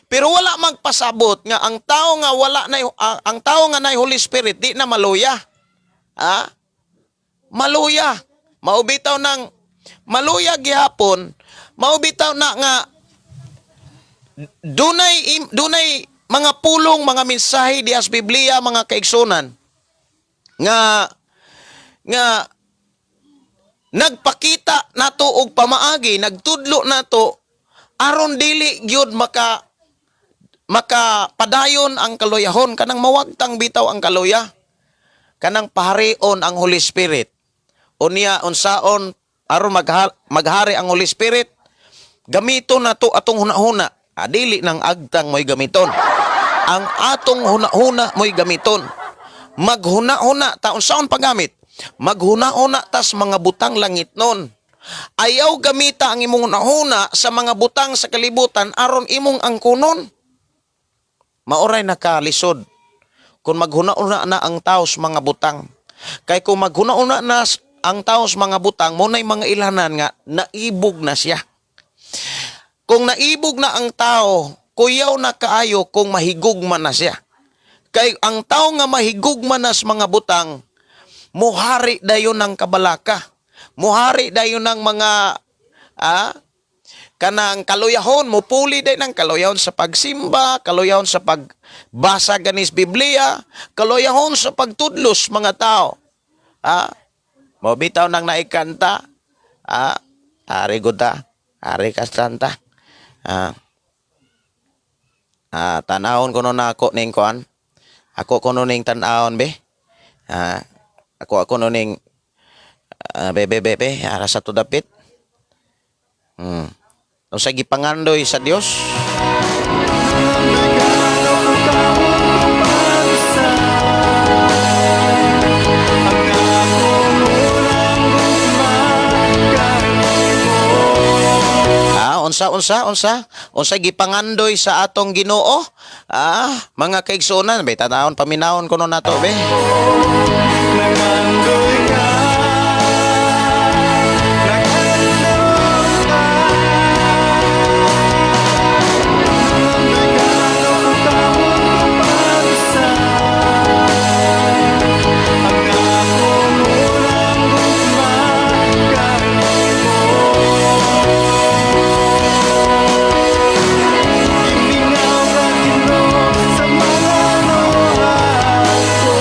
Pero wala magpasabot nga ang tao nga wala na ang tao nga nay Holy Spirit di na maluya. Ha? Maluya. Mao bitaw nang maluya gihapon, mao bitaw na nga dunay mga pulong, mga mensahe di sa Biblia, mga kaigsunan, nga nga nagpakita nato og pamaagi, nagtudlo nato aron dili gyud makapadayon ang kaluyahon, kanang mawagtang bitaw ang kaluya, kanang paharion ang Holy Spirit. Unya, unsaon aron maghari ang Holy Spirit? Gamiton nato atong hunahuna. Ah, dili nang agtang mo'y gamiton. Ang atong hunahuna mo'y gamiton. Maghuna-huna ta. Unsaon paggamit? Maghuna-huna tas mga butang langit nun. Ayaw gamita ang imong hunahuna sa mga butang sa kalibutan aron imong angkunon. Mao ray nakalisod kung maghuna-una na ang tao sa mga butang. Kay kung maghuna-una na ang tao sa mga butang, mao nay mga ilanan nga naibog na siya. Kung naibog na ang tao, kuyaw na kaayo kung mahigugma na siya. Kay ang tao nga mahigugma na sa mga butang, muhari dayon ng kabalaka. Muhari dayon ng mga kanang kaluyahon, mupuli din ng kaluyahon sa pagsimba, kaluyahon sa pagbasa ganis Biblia, kaluyahon sa pagtudlos mga tao. Ah, mao bitaw nang naikanta, ari gud ta, ari kastanta. Ah, tanawon kuno na ako ning kuan. Ako kuno ning tan-awon be. Ah, ako ako no ning be be be be ara sa to dapit. Unsa gipangandoy sa Dios? Ang akong unang gugma kanimo. Ah, unsa unsa unsa? Unsa gipangandoy sa atong Ginoo? Ah, mga kaigsuonan, be, tanawon, paminawon kuno nato be. Nangandoy ka, naghandom ka. Nagano ko kamot ko pag-usab ang akong unang gugma kanimo. Gimingaw ka, Ginoo, sa mga luha ko.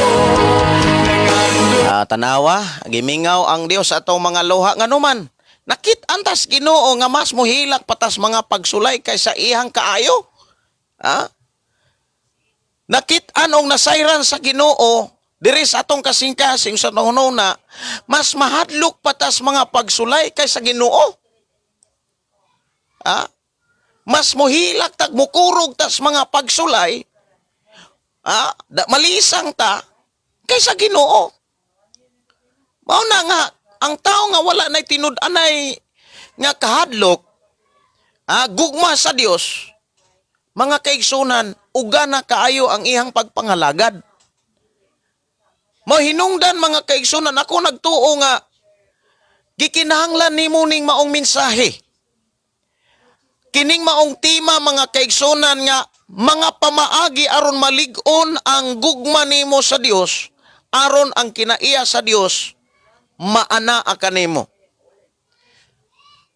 Nangandoy Ah, tanawa, gimingaw ang Dios sa atong mga luha, nganuman nakit-an tas Ginoo nga mas mohilak patas mga pagsulay kaysa iyang kaayo. Ah? Nakit-an og nasayran sa Ginoo diri sa atong kasing-kasing sa na mas mahadlok patas mga pagsulay kaysa Ginoo. Ah? Mas mohilak tag mukurog tas mga pagsulay, malisang ta kaysa Ginoo. Mao na nga ang tao nga wala nay tinud-anay nga kahadlok, gugma sa Dios, mga kaigsunan, uga na kaayo ang iyang pagpangalagad. Mahinungdan, mga kaigsunan, ako nagtuo nga gikinahanglan nimo ning maong mensahe. Kining maong tema, mga kaigsunan, nga mga pamaagi aron malig-on ang gugma nimo sa Dios, aron ang kinaiya sa Dios maanaa kanimo.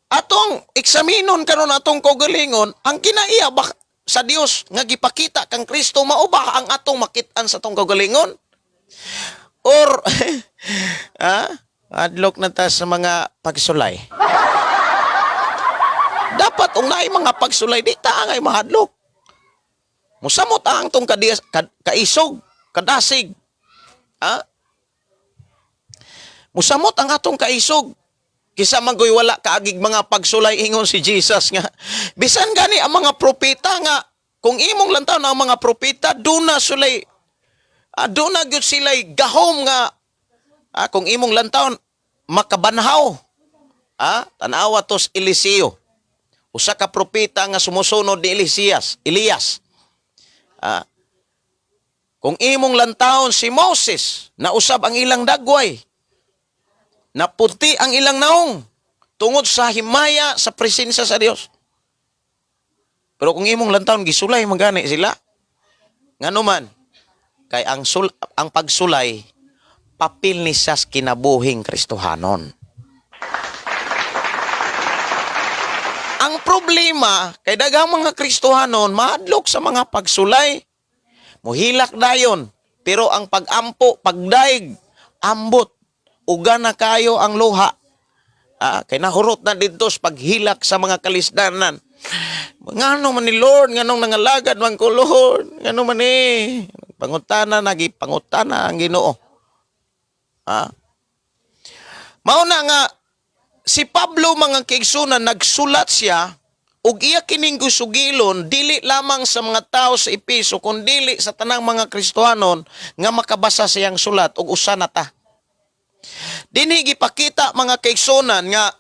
Atong eksaminon karon atong kaugalingon, ang kinaiya ba sa Dios nga gipakita kang Kristo, mao ba ang atong makit-an sa atong kaugalingon? Or adlok na ta sa mga pagsulay? Dapat kung naay mga pagsulay, di ta angay mahadlok. Musamot ang tong kaisog, kadasig. Ha? Musamot ang atong kaisog. Kisa man goy wala kaagig mga pagsulay, ingon si Jesus nga bisan gani ang mga propeta, nga kung imong lantaw na ang mga propeta, duna sulay duna gyud sila'y gahom nga kung imong lantaw makabanhaw. Tanawa tos Eliseo, usa ka propeta nga sumusunod ni Elisias, Elias. Kung imong lantawon si Moses, nausab ang ilang dagway, naputi ang ilang naong, tungod sa himaya sa presensya sa Dios. Pero kung imong lantawon, gisulay man gani sila. Ngano man, kay ang pagsulay papel ni siya sa kinabuhing Kristohanon. Ang problema kay daghang mga Kristohanon mahadlok sa mga pagsulay. Muhilak dayon, pero ang pagampo, pagdaig, ambot, uga na kayo ang luha. Ah, kay nahurot na didto sa paghilak sa mga kalisdanan. Ngano man ni Lord, nganong nangalagad man ko, Lord, ngano man ni pangutana, nagi pangutana ang Ginoo. Ah. Mao na nga si Pablo, mga kaigsunan, nagsulat siya ug iya kining gusugilon dili lamang sa mga tao sa Epeso kundili sa tanang mga Kristohanon nga makabasa siyang sulat, ug usa na ta. Dinhi gipakita, mga kaigsunan, nga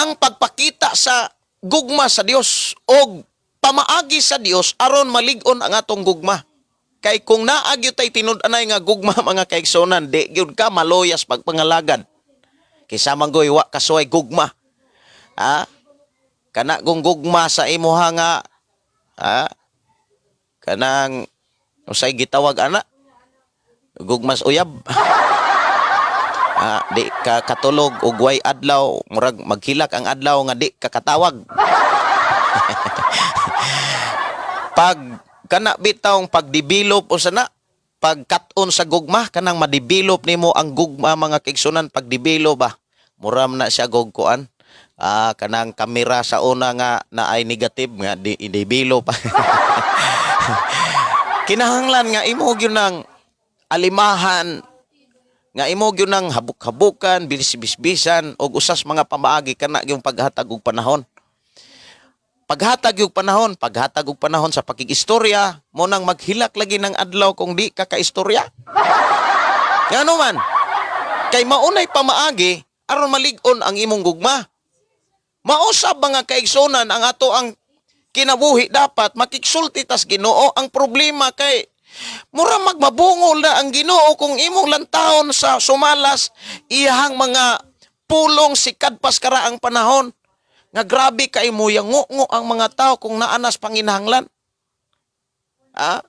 ang pagpakita sa gugma sa Dios og pamaagi sa Dios aron malig-on ang atong gugma. Kay kung naa gyud tay tinud-anay nga gugma, mga kaigsunan, di gyud ka maloyas pagpangalagad. Kaysa man goy wa kasuway gugma. Ha? Kana kung gugma sa imuha nga, ha? Kanang usay gitawag ana? Gugma sa uyab. Ah, di ka katulog og way adlaw, murag maghilak ang adlaw nga di ka katawag. Pag kana bitawng pagdevelop o sana pagkat-on sa gugma, kanang ma-develop nimo ang gugma, mga kaigsunan, pagdevelop ba, muram na siya gog kuan, ah, kanang kamera sa una nga na ay negative nga di i-develop. Kinahanglan nga imo gyud nang alimahan, nga imo gyud nang habuk-habukan, bilis-bisbisan, og usas mga pamaagi kana yung paghatag og panahon, paghatag og panahon, paghatag og panahon sa pakigistorya mo, nang maghilak lagi ng adlaw kung di ka kaistorya. Ngano man, kay maunay pamaagi aron malig-on ang imong gugma. Mausab, mga kaigsunan, ang ato ang kinabuhi dapat makigsulti tas Ginoo. Ang problema kay mura magmabungol na ang Ginoo kung imong lantawon sa sumalas iyahang mga pulong sikadpas karaang panahon nga grabe kay mo yango ang mga tao kung naanas panginahanglan. Ah?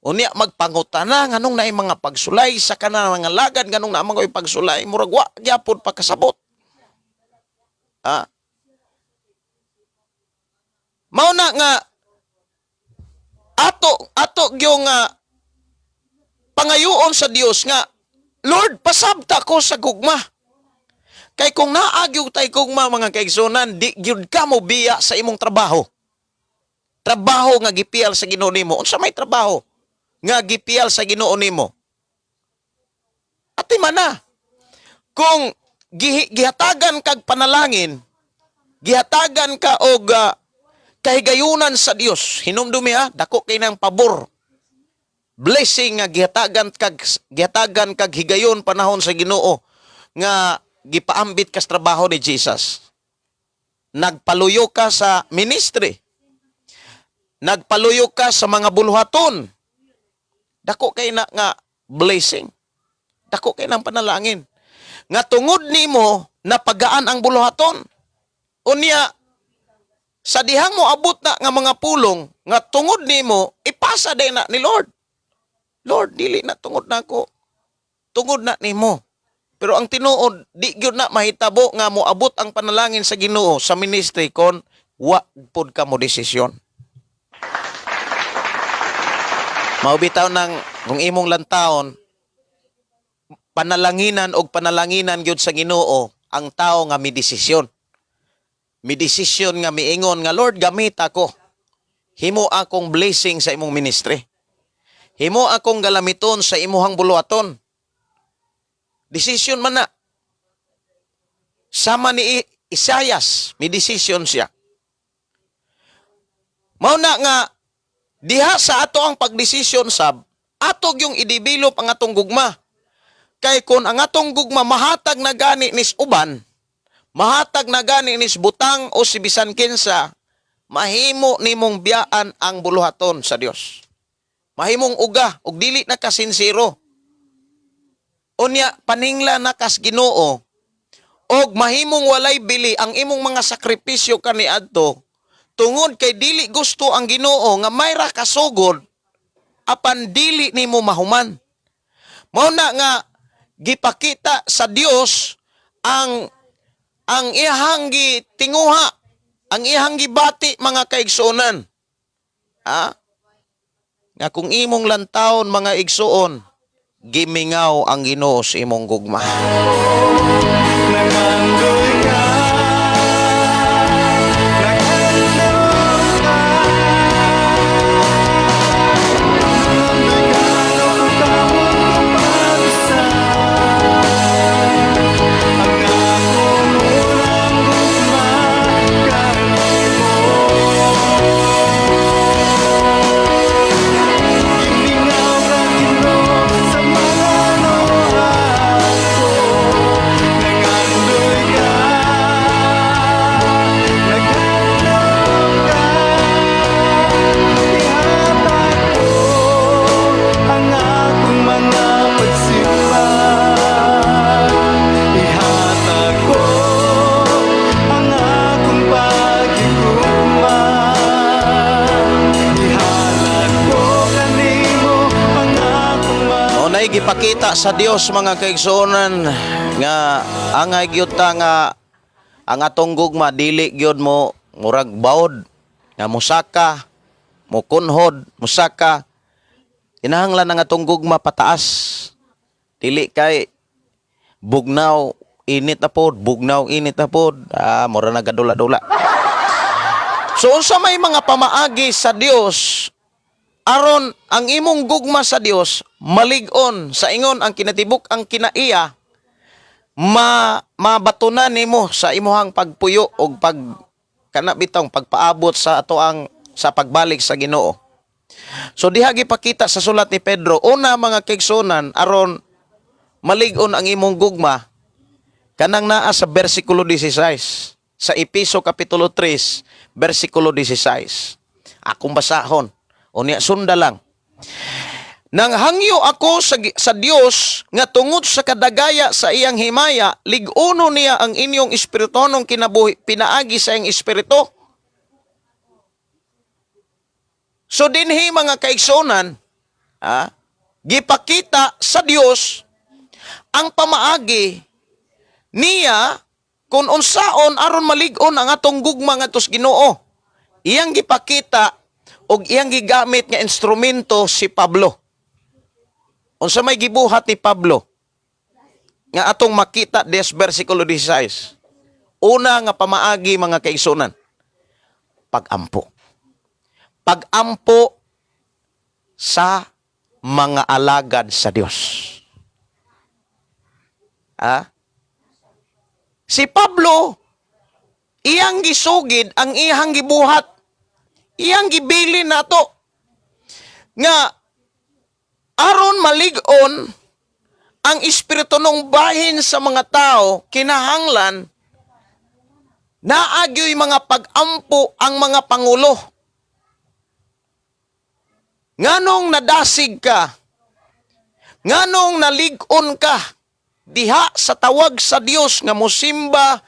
Unya magpangutana nganong naay mga pagsulay sa kana mga lagad, nganong naa mga pagsulay, murag wa gyapon pagkasabot. Ah? Mao na nga ato ato gyud nga pangayoon sa Dios nga, "Lord, pasabta ko sa gugma." Kay kung naa gyud tay gugma, mga kaigsunan, di gyud ka mo biya sa imong trabaho. Trabaho nga gipiyal sa Ginoo nimo. Unsa may trabaho nga gipiyal sa Ginoo nimo? Ati man na. Kung gihatagan kag panalangin, gihatagan ka og kahigayunan sa Dios. Hinumdumi ha, dako kay ng pabor. Blessing nga gihatagan kag higayon panahon sa Ginoo nga gipaambit kas trabaho ni Jesus. Nagpaluyo ka sa ministry. Nagpaluyo ka sa mga buluhaton. Dako kay na nga blessing. Dako kay ng panalangin. Nga tungod nimo napagaan ang buluhaton. Unya sa dihang mo abot na nga mga pulong nga tungod nimo ipasa day na ni Lord. "Lord, dili na tungod nako. Tungod na nimo." Pero ang tinuod, di gyud na mahitabo nga moabot ang panalangin sa Ginoo sa ministry kon wa pud ka mo desisyon. Mao bitaw nang kung imong lantawon, panalanginan og panalanginan gyud sa Ginoo ang tao nga mi desisyon. Mi desisyon nga miingon nga, "Lord, gamit ako. Himo akong blessing sa imong ministry. Himo akong galamiton sa imuhang buluhaton." Desisyon man na. Sama ni Isayas, may desisyon siya. Mao na nga diha sa ato ang pagdesisyon sab, ato yung i-develop ang atong gugma. Kay kung ang atong gugma mahatag na gani nis uban, mahatag na gani nis butang o si bisan kinsa, mahimo nimong biyaan ang buluhaton sa Dios. Mahimong uga ug dili na ka sinsero. Unya paningla na kas Ginoo og mahimong walay bili ang imong mga sakripisyo kaniadto tungod kay dili gusto ang Ginoo nga mayra kasugod apan dili nimo mahuman. Mao na nga gipakita sa Dios ang iyahang gitinguha, ang iyahang gibati, mga kaigsuonan. Ha? Nga kung imong lantawon, mga igsuon, gimingaw ang Ginoo sa imong gugma. Nangandoy ka, naghandom ka. Nangandoy ka kung kamot ko pag-isa. Ang akong unang gugma kanimo. Gimingaw ka, Ginoo, sa mga anuhan ko. Nangandoy ka, naghandom ka. Ihatag ko ang akong mga pagsimba. Ihatag ko ang akong paghigugma. Ihalad ko kanimo ang akong mga Mao na'y gipakita sa Dios, mga kaigsuonan, nga angay gyud ta nga ang atong gugma dili gyud mo murag bawod nga musaka, mukunhod, musaka. Kinahanglan ang atong gugma pataas, dili kay bugnaw init na pod, bugnaw init na pod, ah, mura na gadula-dula. So unsa may mga pamaagi sa Dios aron ang imong gugma sa Dios malig-on sa ingon ang kinatibuk ang kinaiya ma mabatunan nimo sa imuhang pagpuyo og pag kana bitong pagpaabot sa ato ang sa pagbalik sa Ginoo? So diha gipakita sa sulat ni Pedro, una, mga kaigsuonan, aron malig-on ang imong gugma, kanang naa sa bersikulo 16 sa Epeso kapitulo 3 bersikulo 16. Akong basahon. Unya sunda lang. "Nanghangyo ako sa Dios nga tungod sa kadagaya sa iyang himaya, lig-uno niya ang inyong espiritunong kinabuhi pinaagi sa iyang Espiritu." So dinhi, mga kaigsuonan, gipakita sa Dios ang pamaagi niya kung unsaon aron malig-on ang atong gugma ngadto sa Ginoo. Iyang gipakita og iyang gigamit nga instrumento si Pablo. Unsa may gibuhat ni Pablo nga atong makita des bersikulo 16? Una nga pamaagi, mga kaigsuonan, pagampo. Pagampo sa mga alagad sa Dios. Ah? Si Pablo, iyang gisugid ang iyang gibuhat. Iyang gibilin nato nga aron malig-on ang espiritunong bahin sa mga tao, kinahanglan naagyoy mga pag-ampo ang mga pangulo. Nganong nadasig ka? Nganong nalig-on ka diha sa tawag sa Dios nga mosimba,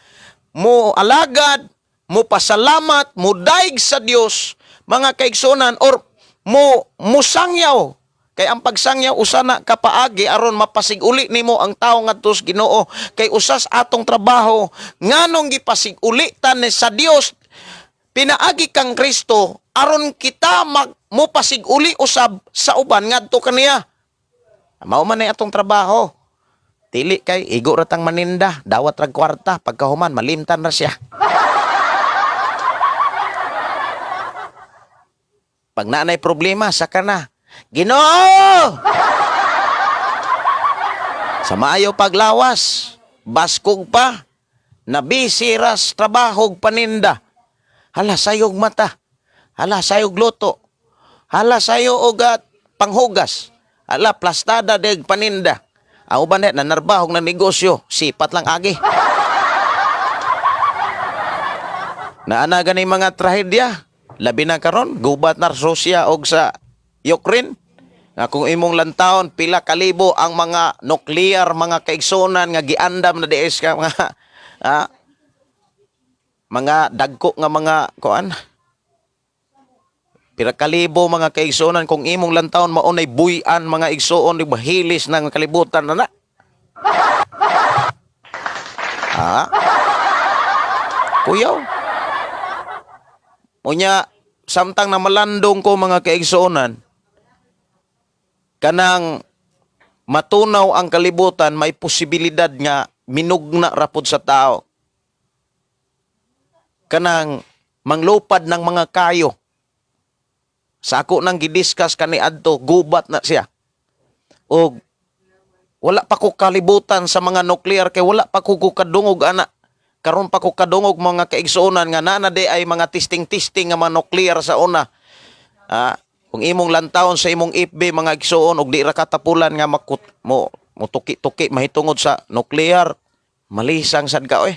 mo alagad, mo pasalamat, mo daig sa Dios, mga kaigsuonan, or mo musangyaw? Kay ang pagsangyaw usa na ka paagi aron mapasiguli nimo ang tawo ngadto sa Ginoo, kay usas atong trabaho. Nganong gipasiguli ta ni sa Dios pinaagi kang Kristo? Aron kita mag mopasiguli usab sa uban ngadto kaniya. Mao man nay atong trabaho. Dili kay igo ra tang maninda, dawat rag kwarta, pagkahuman malimtan ra siya. Pag naanay problema, saka na, "Ginoo!" Sa maayo paglawas, baskog pa, nabisi ras trabahog paninda. Hala, sayog mata. Hala, sayog luto. Hala, sayo og panghugas. Hala, plastada deg paninda. Ang uban na nanarbahog na negosyo, sipat lang agi. Naana gani mga trahedya, labi na karon gubat na Russia og sa Ukraine. Nga kung imong lantawon pila kalibo ang mga nuclear, mga kaigsunan, nga giandam na diis ka mga mga dagko nga mga kuan. Pila kalibo, mga kaigsuonan, kung imong lantawon mao nay buy-an, mga igsuon, di ba hilis ng kalibutan na na. Ha? Kuyaw. Unya, samtang na malandong ko, mga kaigsuonan, kanang matunaw ang kalibutan, may posibilidad nga minugna rapod sa tao. Kanang manglupad ng mga kayo. Sa ako nang gidiscuss kaniadto, gubat na siya. O wala pa ko kalibutan sa mga nuclear kay wala pa ko kadungog ana. Karon pa ko kadungog, mga kaigsuonan, nga nana di ay mga testing-testing nga mga nuclear sa una. Ah, kung imong lantawon sa imong FB, mga igsuon, og di ra katapulan nga makut mo mutuki-tuki mahitungod sa nuclear, malisang sad ka oy.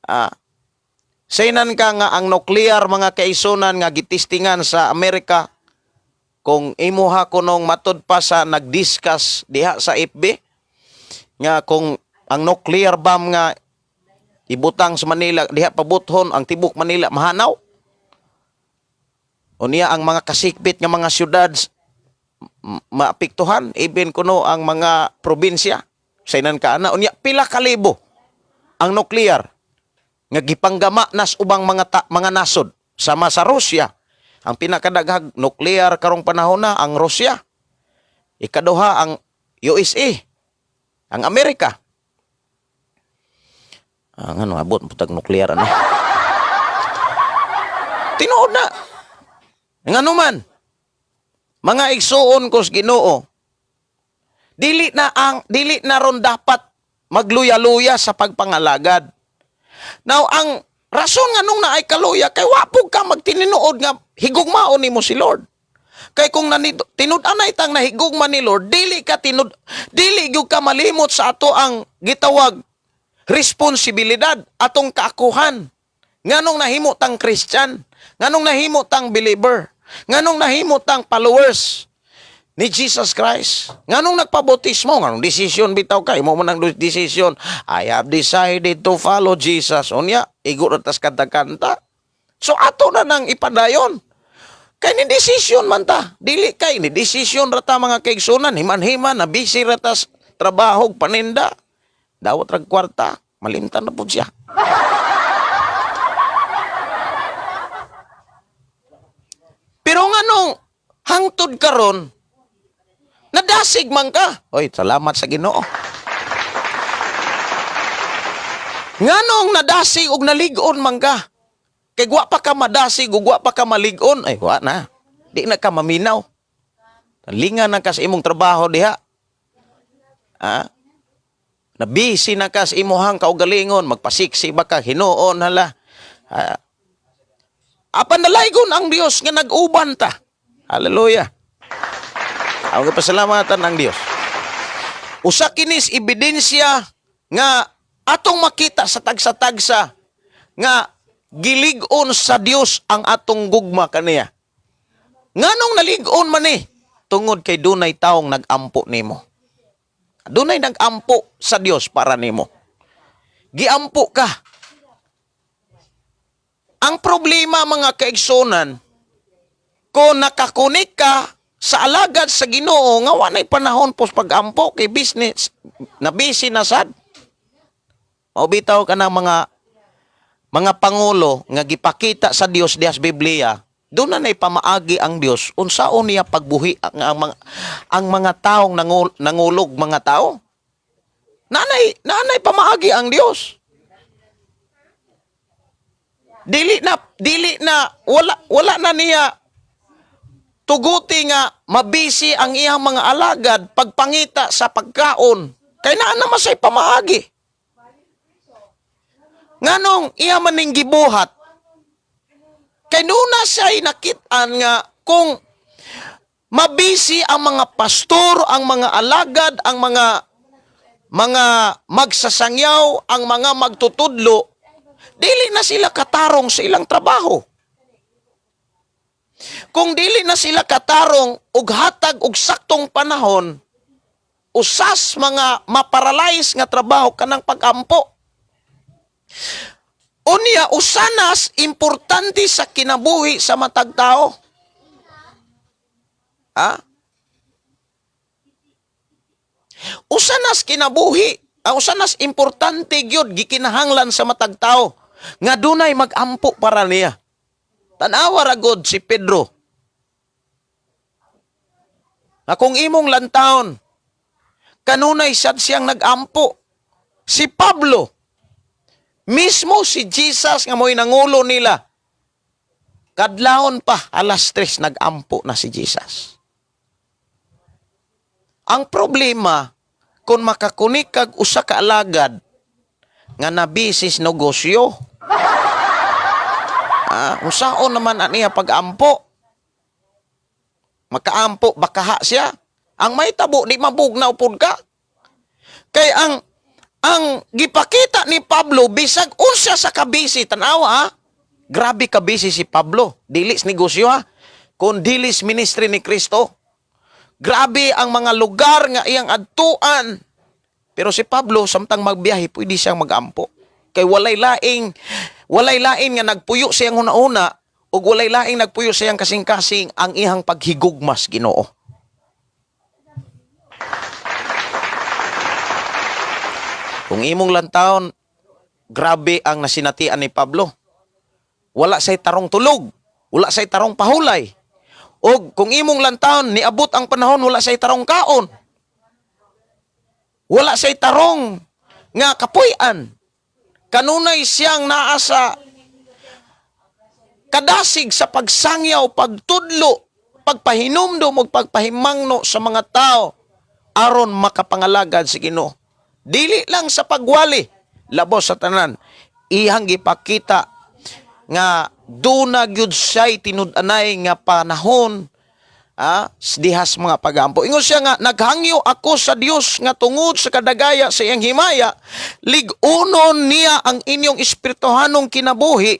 Ah, saynan ka nga ang nuclear, mga kaigsuonan, nga gitistingan sa Amerika, kung imuha kunong matud pa sa nagdiscuss diha sa FB nga kung ang nuclear bomb nga ibutang sa Manila diha pabuthon, ang tibok Manila mahanaw. Unya ang mga kasikbit nga mga syudad maapektuhan, even kuno ang mga probinsya. Saynan ka ana. Unya pila kalibo ang nuclear nga gipanggama nas ubang mga nasod, sama sa Russia. Ang pinakadaghag nuclear karong panahon na ang Russia. Ikaduha ang USA, ang Amerika. Ang ano, abot putag nuclear ano. Tinuod na. Ngano man, mga igsuon ko sa Ginoo, dili na ron dapat magluya-luya sa pagpangalagad. Now, ang rason nga nung naay kaluya kay wa pud ka magtininuod nga higugmaon nimo si Lord. Kay kung tinud-anay tang nahigugma ni Lord, dili gyud ka malimot sa ato ang gitawag responsibilidad, atong kaakuhan. Nganong nahimo tang Christian? Nganong nahimo tang believer? Nganong nahimo tang followers ni Jesus Christ? Nganong nagpabautismo? Nganong desisyon bitaw kay mo man ang desisyon? I have decided to follow Jesus. Unya, igo ra tas kanta-kanta. So ato na nang ipadayon. Kay ni desisyon man ta. Dili kay ni desisyon ra ta, mga kaigsunan, himan-himan na busy ra tas trabaho, paninda. Dawat rag kwarta, malimtan na pud siya. Pero nganong hangtod karon nadasig man ka? Oy, salamat sa Ginoo. Nganong nadasig og nalig-on man ka? Kay wa pa ka madasig ug wa pa ka malig-on, ay wa na. Di na ka maminaw. Linga na ka sa imong trabaho diha. Ah? Na busy na ka sa imuhang kaugalingon, magpasiksi ba ka, hinuon hala. Ah, apan nalaygon ang Dios nga nag-uban ta. Hallelujah. Ang pasalamatan ang Dios. Usa kinis ebidensya nga atong makita sa tagsa-tagsa nga gilig-on sa Dios ang atong gugma kaniya. Nganong nalig-on man ni? Tungod kay dunay taong nag-ampo nimo. Dunay nag-ampo sa Dios para nimo. Giampo ka. Ang problema, mga kaigsunan, kung naka-connect ka sa alagad sa Ginoo nga walay panahon pos pag-ampo kay business na, busy na sad. Mao bitaw ka ng mga pangulo nga gipakita sa Dios diha sa Biblia, doon na nay pamaagi ang Dios unsaon niya pagbuhi ang mga taong nangulog mga tao. Nanay pamaagi ang Dios. Dili na wala na niya tuguti nga mabisi ang iyang mga alagad pagpangita sa pagkaon kay naa naman say pamaagi. Nganong iya man ning gibuhat? Kay nuna siya'y nakit-an nga kung mabisi ang mga pastor, ang mga alagad, ang mga magsasangyaw, ang mga magtutudlo, dili na sila katarong sa ilang trabaho. Kung dili na sila katarong og hatag og saktong panahon, usas mga maparalyze nga trabaho kanang pagampo. Unya, usanas importante sa kinabuhi sa matag tao. Ha? Usanas kinabuhi, ang usanas importante gyud gikinahanglan sa matag tao nga dunay magampo para niya. Tanawa ra gud si Pedro. Nga kung imong lantawon, kanunay sad siyang nagampo. Si Pablo, mismo si Jesus nga mo'y nangulo nila, kadlawon pa, 3:00, nagampo na si Jesus. Ang problema, kung makakunik kag usa ka alagad nga nabisis negosyo, usaon naman aniya pag-ampo. Makaampo, bakaha siya. Ang may tabo, di mabugnaw pud ka. Kay ang gipakita ni Pablo, bisag unsa sa kabisi, tanawa ha? Grabe kabisi si Pablo. Dilis negosyo ha. Kung dilis ministry ni Kristo. Grabe ang mga lugar nga iyang adtuan. Pero si Pablo, samtang magbiyahe, pwede siyang magampo. Kay walay laing nga nagpuyo siyang una-una, ug walay laing nagpuyo siyang kasing-kasing ang iyang paghigugmas Ginoo. Kung imong lantawon, grabe ang nasinatian ni Pablo. Wala say tarong tulog, wala say tarong pahulay. Og kung imong lantawon, niabot ang panahon, wala say tarong kaon. Wala say tarong nga kapuy-an. Kanunay siyang naa sa kadasig sa pagsangyaw, pagtudlo, pagpahinumdom ug pagpahimangno sa mga tao aron makapangalagad sa Ginoo. Dili lang sa pagwali, labos sa tanan, iyang gipakita nga duna gyud siya'y tinud-anay nga panahon dihas mga pagampo. Ingon siya nga, "Naghangyo ako sa Dios nga tungod sa kadagaya sa iyang himaya, lig-unon niya ang inyong espirituhanong kinabuhi,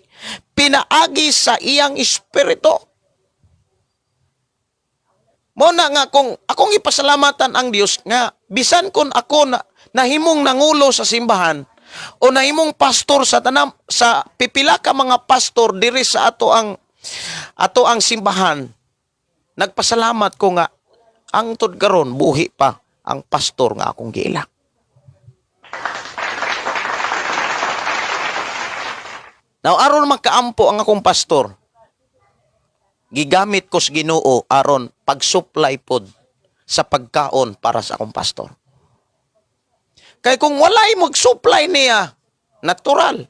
pinaagi sa iyang espiritu." Mo na nga kung akong ipasalamatan ang Dios nga bisan kon ako na nahimong nangulo sa simbahan o nahimong pastor sa tanam sa pipila ka mga pastor diri sa ato ang simbahan, nagpasalamat ko nga ang tud karon buhi pa ang pastor nga akong giila. Now aron makaampo ang akong pastor, gigamit ko sa Ginoo aron pag-supply pod sa pagkaon para sa akong pastor. Kay kung walay mag-supply niya, natural,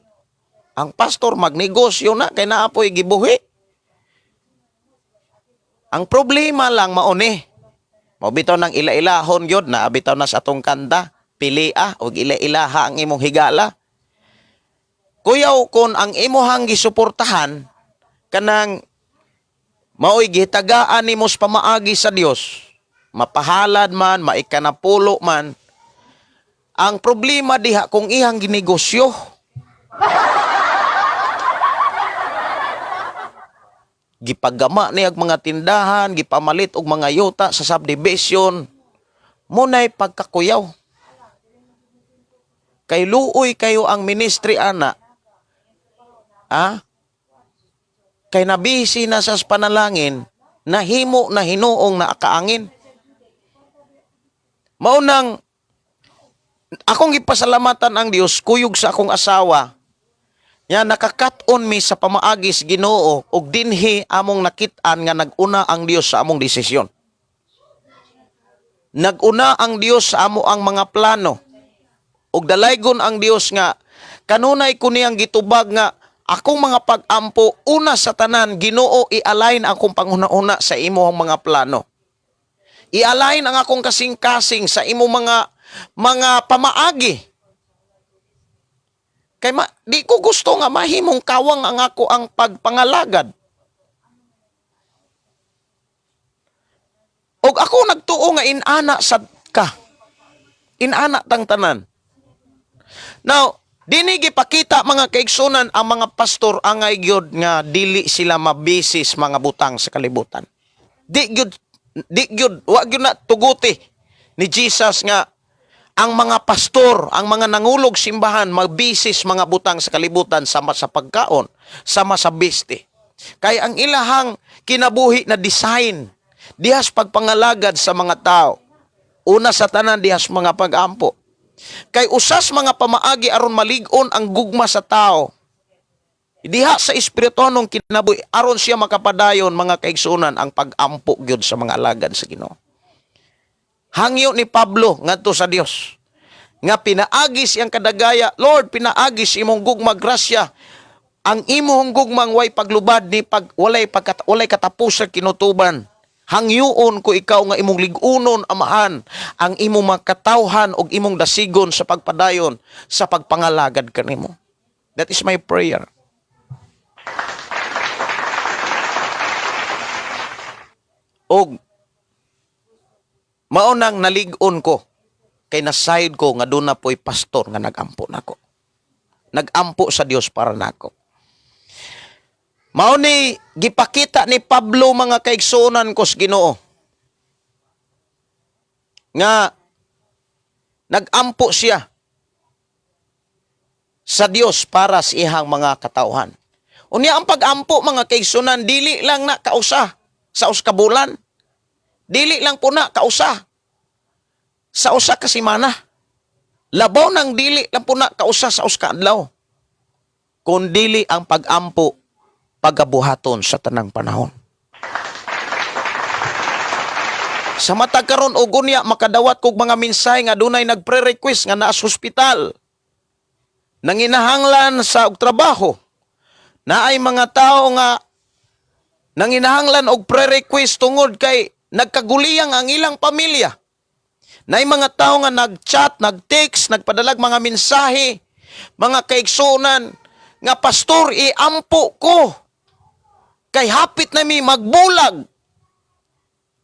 ang pastor magnegosyo na kay naapoy gibuhi. Ang problema lang mauni. Mao bitaw nang ila-ilahon gyud na bitaw na sa atong kanta, pilia og ila-ilaha ang imong higala. Kuyaw kon ang imuhang gisuportahan kanang maoy gihitagaan nimo sa pamaagi sa Dios, mapahalad man, maikanapulo man. Ang problema diha kung ihang ginegosyo. Gipagama niya ang mga tindahan, gipamalit og mga yuta sa subdivision. Munay pagkakuyaw. Kay luoy kayo ang ministry ana. Ah? Kay nabisi na sa panalangin, nahimo na hinuong na akaangin. Maunang akong gipasalamatan ang Dios kuyog sa akong asawa. Ya nakakat-on mi sa pamaagis Ginoo ug dinhi among nakit-an nga nag-una ang Dios sa among desisyon. Nag-una ang Dios sa amo ang mga plano. Ug dalaygon ang Dios nga kanunay ko niyang gitubag nga akong mga pag-ampo, una sa tanan, Ginoo, i-align akong panghuna-una sa imong mga plano. I-align ang akong kasing-kasing sa imong mga pamaagi. Kay di ko gusto nga mahimong kawang ang ako ang pagpangalagad. Og ako nagtuo nga inana sad ka. Inana tang tanan. Now, Dini gipakita, mga kaigsunan, ang mga pastor angay gyud nga dili sila mabisis mga butang sa kalibutan. Di gyud, di gyud, wa gyud na tuguti ni Jesus nga ang mga pastor, ang mga nangulog simbahan mabisis mga butang sa kalibutan sama sa pagkaon, sama sa biste. Kay ang ilahang kinabuhi na design dihas pagpangalagad sa mga tao. Una sa tanan, dihas mga pag-ampo. Kay usas mga pamaagi aron malig-on ang gugma sa tao diha sa espirituanong kinabuhi aron siya makapadayon, mga kaigsunan, ang pag-ampo gyud sa mga alagad sa Ginoo. Hangyo ni Pablo ngadto sa Dios nga pinaagi siyang kadagaya, "Lord, pinaagi sa imong gugma, grasya, ang imong gugmang way paglubad ni pag walay pagkat, walay katapos sa kinutuban. Hangyoon ko ikaw nga imong lig-unon, Amahan, ang imong mga katawhan og imong dasigon sa pagpadayon sa pagpangalagad kanimo." That is my prayer. Og mao nang nalig-on ko kay nasayod ko nga doon na po'y pastor nga nagampo nako. Nagampo sa Dios para nako. Mao ni gipakita ni Pablo, mga kaigsuonan ko sa Ginoo, nga nagampo siya sa Dios para sa iyang mga katawhan. Unya ang pag-ampo, mga kaigsuonan, dili lang na kausa sa usa ka bulan. Dili lang po na kausa sa usa ka semana. Labaw nang dili lang po na kausa sa usa ka adlaw. Kun dili ang pag-ampo pagabuhaton sa tanang panahon. Sa matag karon og unya, makadawat kog mga mensahe nga dunay nagpre-request nga naa sa ospital. Nanginahanglan sa og trabaho. Naay mga tao nga nanginahanglan og pre-request tungod kay nagkaguliyang ang ilang pamilya. Naay mga tao nga nag-chat, nag-text, nagpadalag mga mensahe, mga kaigsunan, nga, "Pastor, iampo ko. Kay hapit na mi magbulag."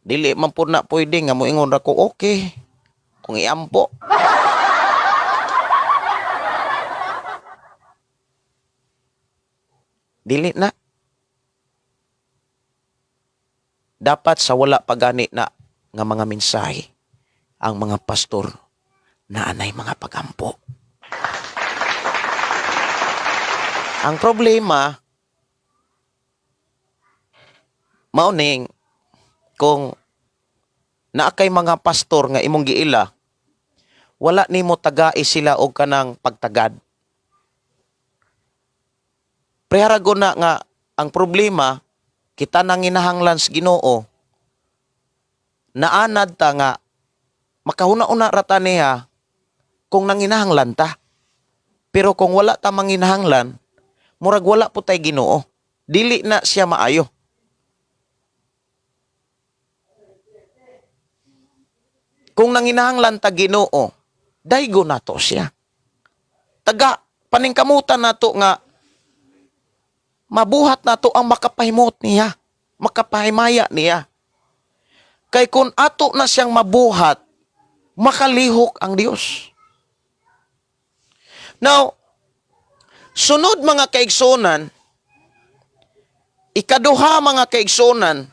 Dili man po na pwede nga moingon ra ko, "Okay. Kung iampo." Dili na. Dapat sa wala pagani na nga mga mensahe, ang mga pastor na anay mga pagampo. Ang problema, mao ning kung naa kay mga pastor nga imong giila, wala nimo tagai sila og kanang pagtagad. Preharago na nga ang problema, kita nang inahanglan sa Ginoo, naanad ta nga makahuna-una ra ta niya kung nanginahanglan ta. Pero kung wala ta manginahanglan, murag wala po tay Ginoo. Dili na siya maayo. Kung nanginahanglan ta Ginoo, daygo nato siya. Taga paningkamutan nato nga mabuhat nato ang makapahimot niya, makapahimaya niya. Kay kung ato na siyang mabuhat, makalihok ang Dios. Now, sunod, mga kaigsunan, ikaduha, mga kaigsunan,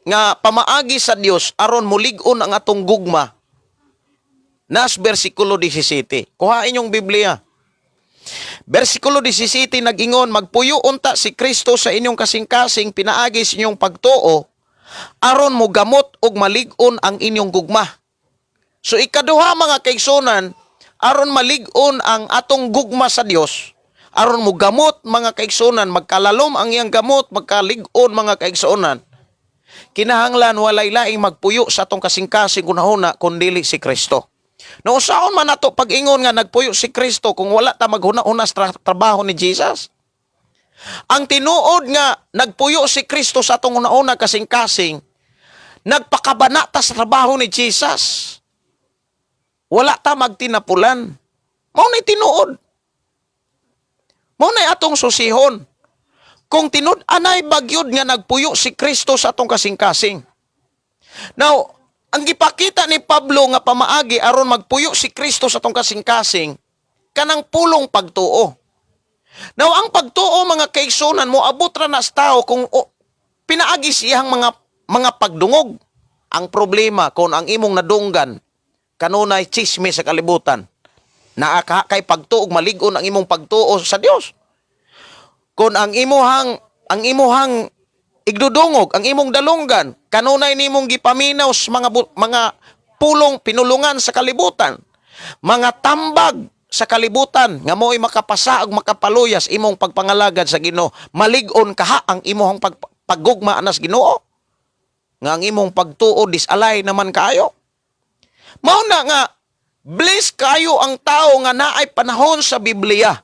nga pamaagi sa Dios aron mulig-on ang atong gugma. Nas versikulo 17. Kuhain yung Biblia. Versikulo 17 nag-ingon, "Magpuyo unta si Kristo sa inyong kasing-kasing pinaagi sa inyong pagtuo aron mo gamot og malig-on ang inyong gugma." So ikaduha, mga kaigsunan, aron malig-on ang atong gugma sa Dios, aron mo gamot, mga kaigsunan, magkalalom ang iyang gamot, magkalig-on, mga kaigsunan, kinahanglan walay laing magpuyo sa atong kasing-kasing hunahuna kun dili si Kristo. No usaon man nato pag-ingon nga nagpuyo si Kristo kung wala ta maghuna-huna sa trabaho ni Jesus? Ang tinuod nga nagpuyo si Kristo sa atong hunahuna kasing-kasing, nagpakabana ta sa trabaho ni Jesus. Wala ta magtinapulan. Mao na'y tinuod. Mao na'y atong susihon. Kung tinud-anay bagyod nga nagpuyo si Kristo sa atong kasing-kasing. Now, ang gipakita ni Pablo nga pamaagi aron magpuyo si Kristo sa atong kasing-kasing, Kanang pulong pagtuo. Now ang pagtuo, mga kaigsunan, mo abot ra na sa tao kung pinaagi siyang mga pagdungog. Ang problema kung ang imong nadunggan kanunay chisme sa kalibutan. Naa ka kay pagtuog, malig-on ang imong pagtuo sa Dios. Kung ang imuhang igdudungog, ang imong dalunggan, kanunay nimong gipaminaw sa mga pulong pinulungan sa kalibutan, mga tambag sa kalibutan nga mo'y makapasa ug makapaluyas imong pagpangalagad sa Ginoo, malig-on kaha ang imong paggugma anas Ginoo. Nga ang imong pagtuo disalay naman kaayo. Mao na nga bless kayo ang tao nga naay panahon sa Biblia.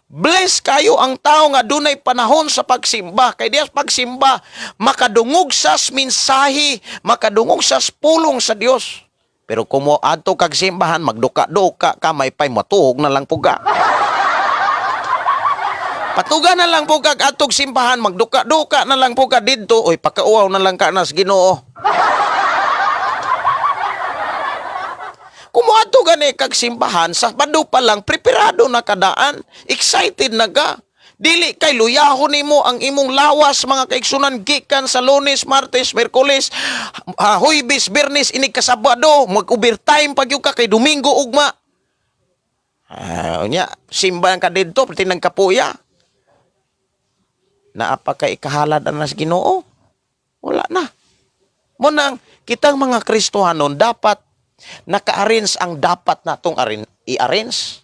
Bless kayo ang tao nga dunay panahon sa pagsimba. Kay diya sa pagsimba, makadungog sa mensahe, makadungog sa pulong sa Dios. Pero kung mo adto kag simbahan, magduka-duka ka, may pay matuog na lang puga. Patuga na lang po kag atog simbahan, magduka-duka na lang po ka didto, oy, pakauaw na lang ka nas Ginoo. Kung moadto gani kag simbahan, sa bado pa lang preparado na kadaan, excited na ka. Dili kay luyahon nimo ang imong lawas, mga kaigsunan, gikan sa Lunes, Martes, Miyerkules, Huwebes, Biyernes, inig ka Sabado, mag-overtime pag ka kay Domingo ugma. Ah, unya, simbahan ka didto, pati nagkapuya. Naa pa kay ikahalad anas Ginoo? Wala na. Munang kitang mga Kristohanon dapat naka-arrange ang dapat natong i-arrange.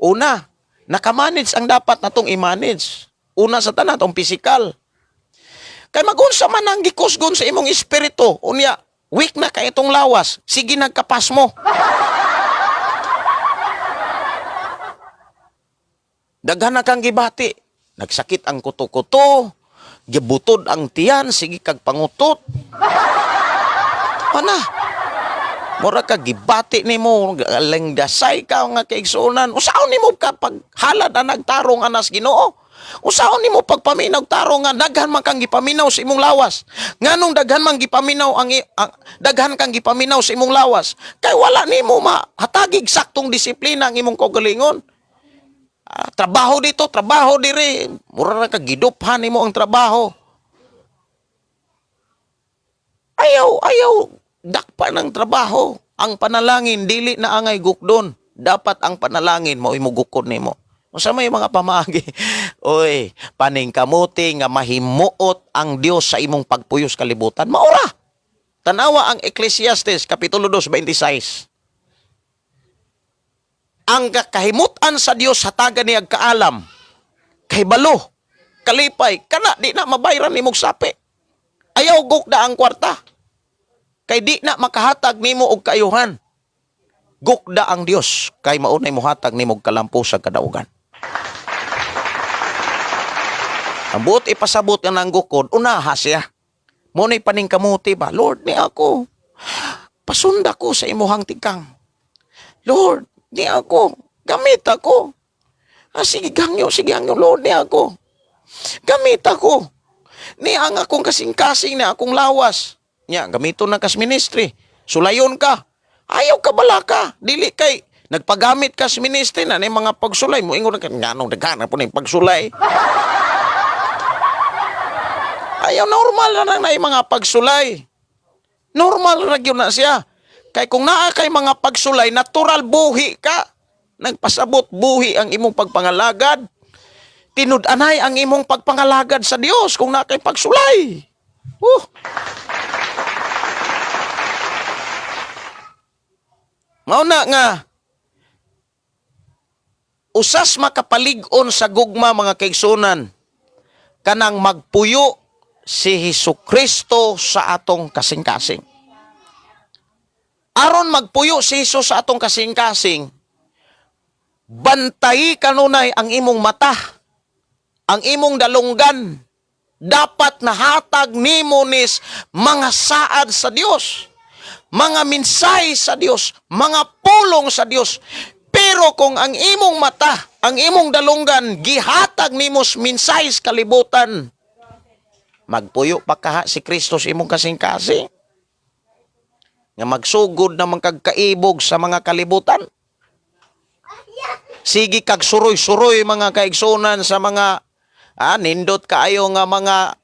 Una, naka-manage ang dapat natong i-manage. Una sa tanan, atong physical. Kay magunsa man ang gikusgon sa imong espiritu, unya, weak na kay itong lawas, sige nagkapas mo. Daghan na kang gibati. Nagsakit ang kuto-kuto, gibutod ang tiyan, sige kag pangutot. Ana, mura ka gibati nimo, dasay ka nga kaigsuonan. Usaon nimo ka paghalad ang nagtarong anas Ginoo? Usaon nimo pagpaminaw tarong nga daghan man kang gipaminaw sa imong lawas? Nganong daghan man gipaminaw ang daghan kang gipaminaw sa imong lawas? Kay wala nimo mahatagig saktong disiplina ang imong kaugalingon. Ah, trabaho dito, trabaho diri. Mura ra ka giduphan nimo ang trabaho. Ayaw, ayaw, dakpa ng trabaho. Ang panalangin, dili na angay gukdon. Dapat ang panalangin mo imo gukod nimo. Unsa may mga pamaagi? Oy, paningkamuti nga mahimuot ang Dios sa imong pagpuyos kalibutan. Maura. Tanawa ang Ecclesiastes kapitulo 2:26. Ang kahimutan sa Dios hatagan niya kaalam, kahibalo, kalipay, kana di na mabayran nimong sapi. Ayaw gukda ang kwarta. Kay di na makahatag nimo og kaayuhan. Gukda ang Dios kay maunay mohatag nimo og kalampo sa kadaugan. Ang buot ipasabot nga nang gukod, unaha siya. Mo na'y paningkamuti ba? Lord, ni ako. Pasunda ko sa imuhang tikang. Lord, ni ako. Gamit ako. Ah, sige, gangyo, sige, gangyo. Lord, ni ako. Gamit ako. Ni ang akong kasing-kasing na akong lawas. Nya, gamiton na kas ministry. Sulayon ka. Ayaw ka balaka. Dili kay nagpagamit ka sa ministry na ni mga pagsulay mo ingon ka nganong daghan na po ning pagsulay. Ayaw, normal na lang na yung mga pagsulay. Normal ra gyud na siya. Kay kung naa kay mga pagsulay, natural buhi ka. Nagpasabot buhi ang imong pagpangalagad. Tinud-anay ang imong pagpangalagad sa Dios kung naa kay pagsulay. Mao na nga usas makapalig-on sa gugma, mga kaigsunan, kanang magpuyo si Hesus Kristo sa atong kasing-kasing. Aron magpuyo si Hesus sa atong kasing-kasing, bantayi kanunay ang imong mata, ang imong dalunggan. Dapat nahatag nimo nis mga saad sa Dios, mga mensahe sa Dios, mga pulong sa Dios. Pero kung ang imong mata, ang imong dalunggan, gihatag nimo sa mensahe sa kalibutan, magpuyo pa kaha si Kristo sa imong kasing-kasing? Nga magsugod na man kag kaibog sa mga kalibutan. Sige kag suroy-suroy, mga kaigsunan, sa mga nindot kaayo nga mga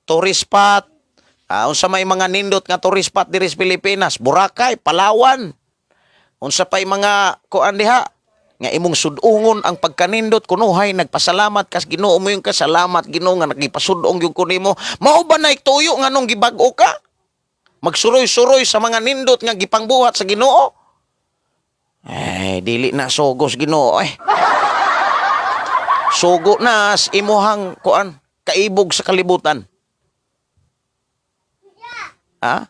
tourist spot. Unsa may mga nindot nga tourist spot diri sa Pilipinas? Boracay, Palawan. Unsa pay mga kuan diha nga imong sudungon ang pagkanindot kunuhay, nagpasalamat kas Ginoo mo yung kasalamat Ginoo nga nagipasudong yung kunimo. Mao ba nay tuyo nganong gibag-o ka? Magsuroy-suroy sa mga nindot nga gipangbuhat sa Ginoo? Eh, dili na sugos Ginoo eh. Sugo na sa imuhang kuan, kaibog sa kalibutan. Ha?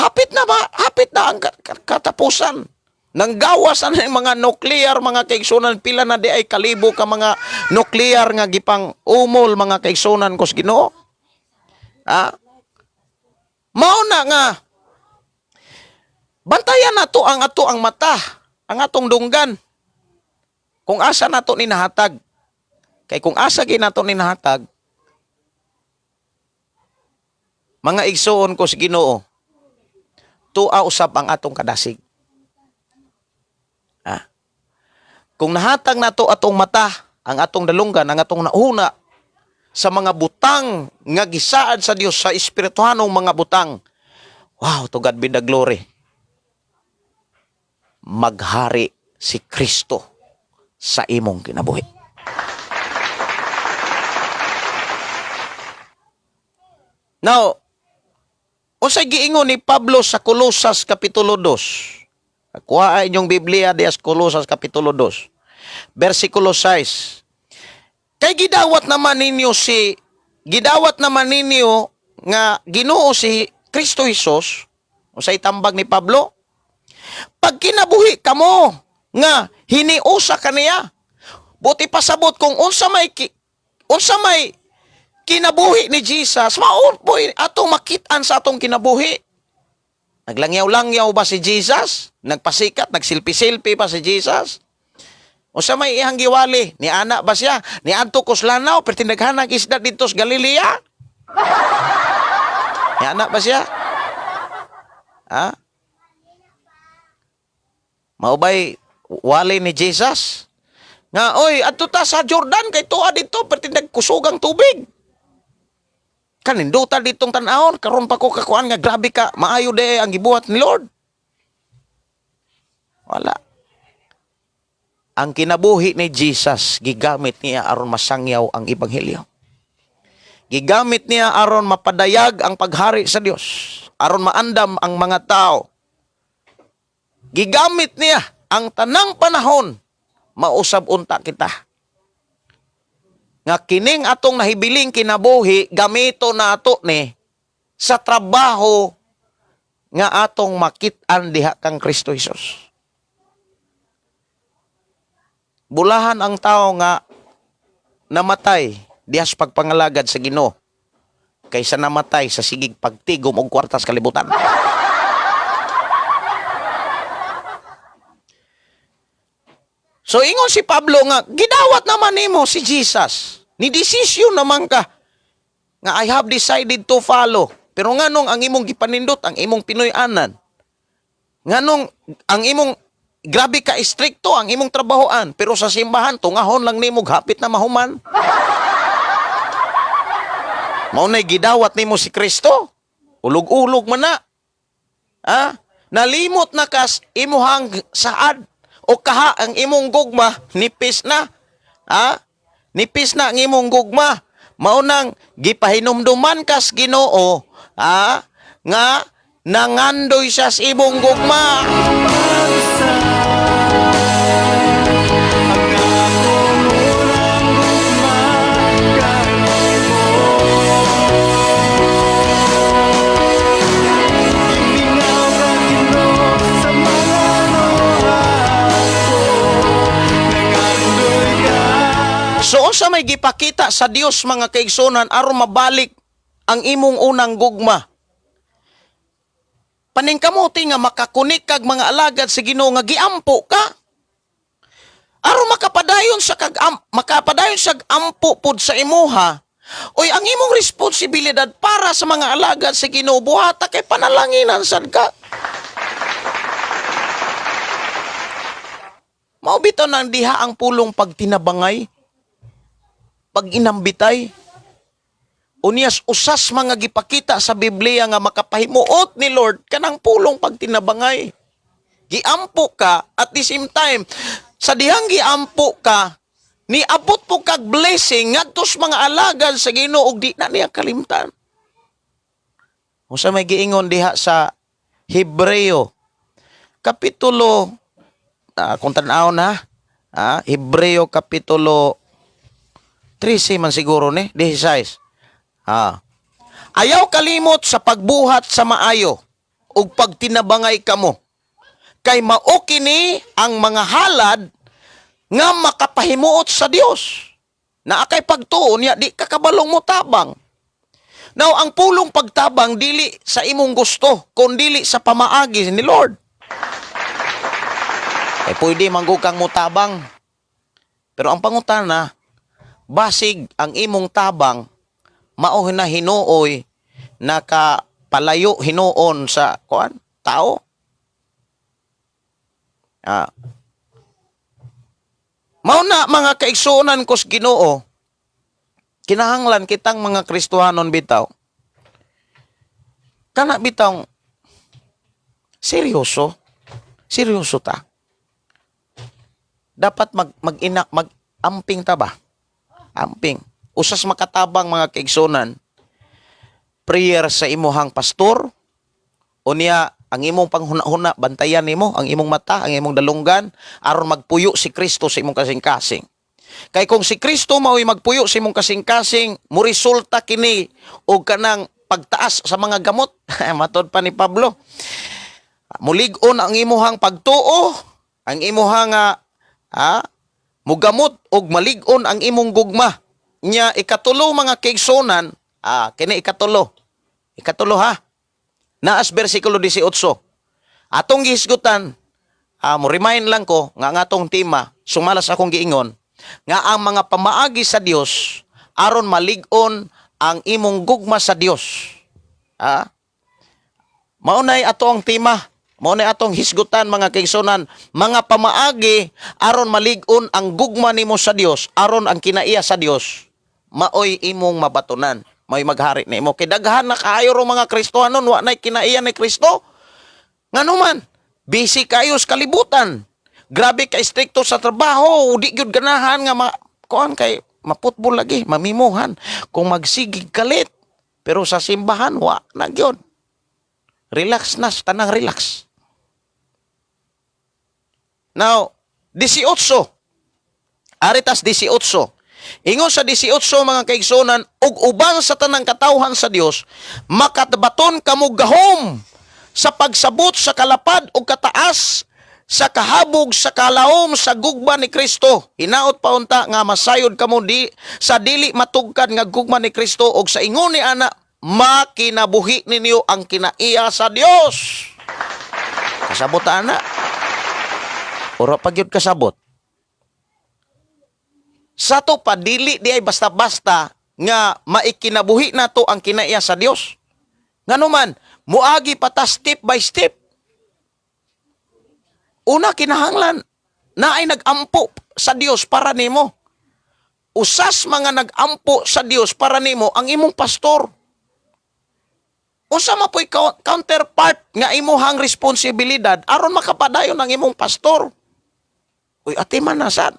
Hapit na ba? Hapit na ang katapusan. Nanggawas na yung mga nuclear, mga kaigsunan, pila na di ay kalibo ka mga nuclear nga gipang umol, mga kaigsunan ko sa Ginoo. Ha? Mao na nga bantayan nato ang ato ang mata, ang atong dunggan. Kung asa nato ni nahatag. Kay kung asa gi nato ni nahatag, mga igsoon ko sa Ginoo, tuwa usab ang atong kadasig. Ah. Kung nahatag nato atong mata, ang atong dalunggan, ang atong nauna sa mga butang nga gisaad sa Dios, sa espirituhanong mga butang. Wow, to God be the glory. Maghari si Kristo sa imong kinabuhi. Now, unsay giingon ni Pablo sa Colosas Kapitulo 2? Kuha inyong Biblia dias Colosas Kapitulo 2. Versikulo 6. Kay gidawat naman ninyo nga Ginoo si Kristo Jesus. Unsay tambag ni Pablo? Pag kinabuhi kamo nga hiniusa kaniya. Buti pasabot kung unsa may kinabuhi ni Jesus, mao po atong makit-an sa atong kinabuhi. Naglangyaw-langyaw ba si Jesus? Nagpasikat, nagsilpi-silpi pa si Jesus? Unsa may iyang giwali? Ni ana ba siya? Ni adto kos lanaw, pero tinaghanang isda dito sa Galilea? Ni ana ba siya? Ha? Mao bay wali ni Jesus? Nga, oy, adto ta sa Jordan kay tuwa dito, pero tinagkusugang tubig. Kaninduta ditong tan-awon, karon pa ko kakuan nga grabe ka, maayo de ang gibuhat ni Lord. Wala. Ang kinabuhi ni Jesus, gigamit niya aron masangyaw ang ebanghelyo. Gigamit niya aron mapadayag ang paghari sa Dios, aron maandam ang mga tao. Gigamit niya ang tanang panahon, mausab unta kita. Nga kining atong nahibiling kinabuhi, gamito na ato ni sa trabaho nga atong makit-an diha kang Kristo Jesus. Bulahan ang tao nga namatay diha sa pagpangalagad sa Ginoo kaysa namatay sa sigig pagtigom og kwartas kalibutan. So ingon si Pablo nga gidawat naman nimo si Jesus. Ni desisyon naman ka nga I have decided to follow. Pero nganong ang imong gipanindot, ang imong Pinoy-anan? Nganong ang imong grabe ka istrikto ang imong trabahoan, pero sa simbahan tungahon lang nimo hapit na mahuman. Mao nay gidawat nimo si Kristo. Ulog-ulog man na. Ha? Nalimot na kas imuhang saad o kaha ang imong gugma, nipis na. Ha? Nipis na ang imong gugma. Mao nang gipahinumduman kas Ginoo, ha? Nga nangandoy siya sa imong gugma. Ang akong unang gugma kanimo. Mingaw ka, Ginoo, sa mga luha ko. Nangandoy ka. So unsa may gipakita sa Dios, mga kaigsunan, aron mabalik ang imong unang gugma? Paningkamuti nga makakunik kag mga alagad sa Ginoo nga giampo ka. Aron makapadayon sa ampo pod sa imuha. Oy, ang imong responsibilidad para sa mga alagad sa Ginoo, buhata kay panalanginan sad ka. Mao bitaw nang diha ang pulong pagtinabangay, pag-inambitay. Unyas usas mga gipakita sa Biblia nga makapahimuot ni Lord kanang pulong pagtinabangay. Giampo ka at the same time sa dihang giampo ka, niabot po kag blessing ngadto sa mga alagad sa Ginoo ug di na niya kalimtan. Unsa may giingon diha sa Hebreo kapitulo, kung tan-aw na, Hebreo kapitulo 13 man siguro ni 16. Ayaw kalimot sa pagbuhat sa maayo ug pagtinabangay kamo kay mao kini ang mga halad nga makapahimuot sa Dios. Naa kay pagtuo niya, di ka kabalong mo tabang. Now, ang pulong pagtabang dili sa imong gusto, kun dili sa pamaagi ni Lord. Eh pwede man gud kang mutabang. Pero ang pangutana, basig ang imong tabang mao na hinuoy nakapalayo hinuon sa kuan tao. Mao na, mga kaigsuonan ko sa Ginoo, kinahanglan kitang mga Kristohanon bitaw. Kana bitaw seryoso. Seryoso ta. Dapat mag mag-ina mag-amping ta ba? Amping. Usas makatabang, mga kaigsuonan, prayer sa imuhang pastor, unya ang imong panghuna-huna bantayan nimo ang imong mata, ang imong dalunggan, aron magpuyo si Kristo sa imong kasing-kasing. Kay kung si Kristo mao'y magpuyo sa imong kasing-kasing, moresulta kini og kanang pagtaas sa mga gamot. Matod pa ni Pablo, mulig-on ang imuhang pagtuo, ang imuhang mugamot og malig-on ang imong gugma. Nya ikatulo, mga kaigsuonan, kini ikatulo. Ikatulo ha. Naas bersikulo 18. Atong gihisgutan, mo remind lang ko nga ang atong tema, sumalas akong giingon, nga ang mga pamaagi sa Dios aron malig-on ang imong gugma sa Dios. Maunay ato ang tema. Maunay atong hisgutan, mga kaigsuonan, mga pamaagi aron malig-on ang gugma nimo sa Dios, aron ang kinaiya sa Dios maoy imong mabatunan, maoy maghari nimo. Kay daghan na kaayo ro mga Kristohanon wa nay kinaiya ni Kristo. Ngano man, busy kayo sa kalibutan. Grabe ka istrikto sa trabaho, di gyud ganahan nga ma kuan kay maputbol lagi, mamimuhan kung magsigig kalit. Pero sa simbahan wa na gyud. Relax na, tanang relax. Now, 18. Aritas 18. Ingon sa 18, mga kaigsuonan, ug uban sa tanang katawhan sa Dios, makatbaton kamo gahom sa pagsabot sa kalapad ug kataas sa kahabog sa kalawom sa gugma ni Kristo. Hinaot pa unta nga masayod kamo di sa dili matugkad nga gugma ni Kristo ug sa ingon ni ana makinabuhi ninyo ang kinaiya sa Dios. Kasabot ta ana? Ora pa gyud kasabot. Sa to pa, dili di ay basta-basta nga maikinabuhi nato ang kinaiya sa Dios. Ngano man, muagi pa ta step by step. Una, kinahanglan na ay nagampo sa Dios para nimo. Usas mga nagampo sa Dios para nimo ang imong pastor. Unsa man po'y counterpart nga imuhang responsibilidad aron makapadayon ang imong pastor? Uy, atiman na sad.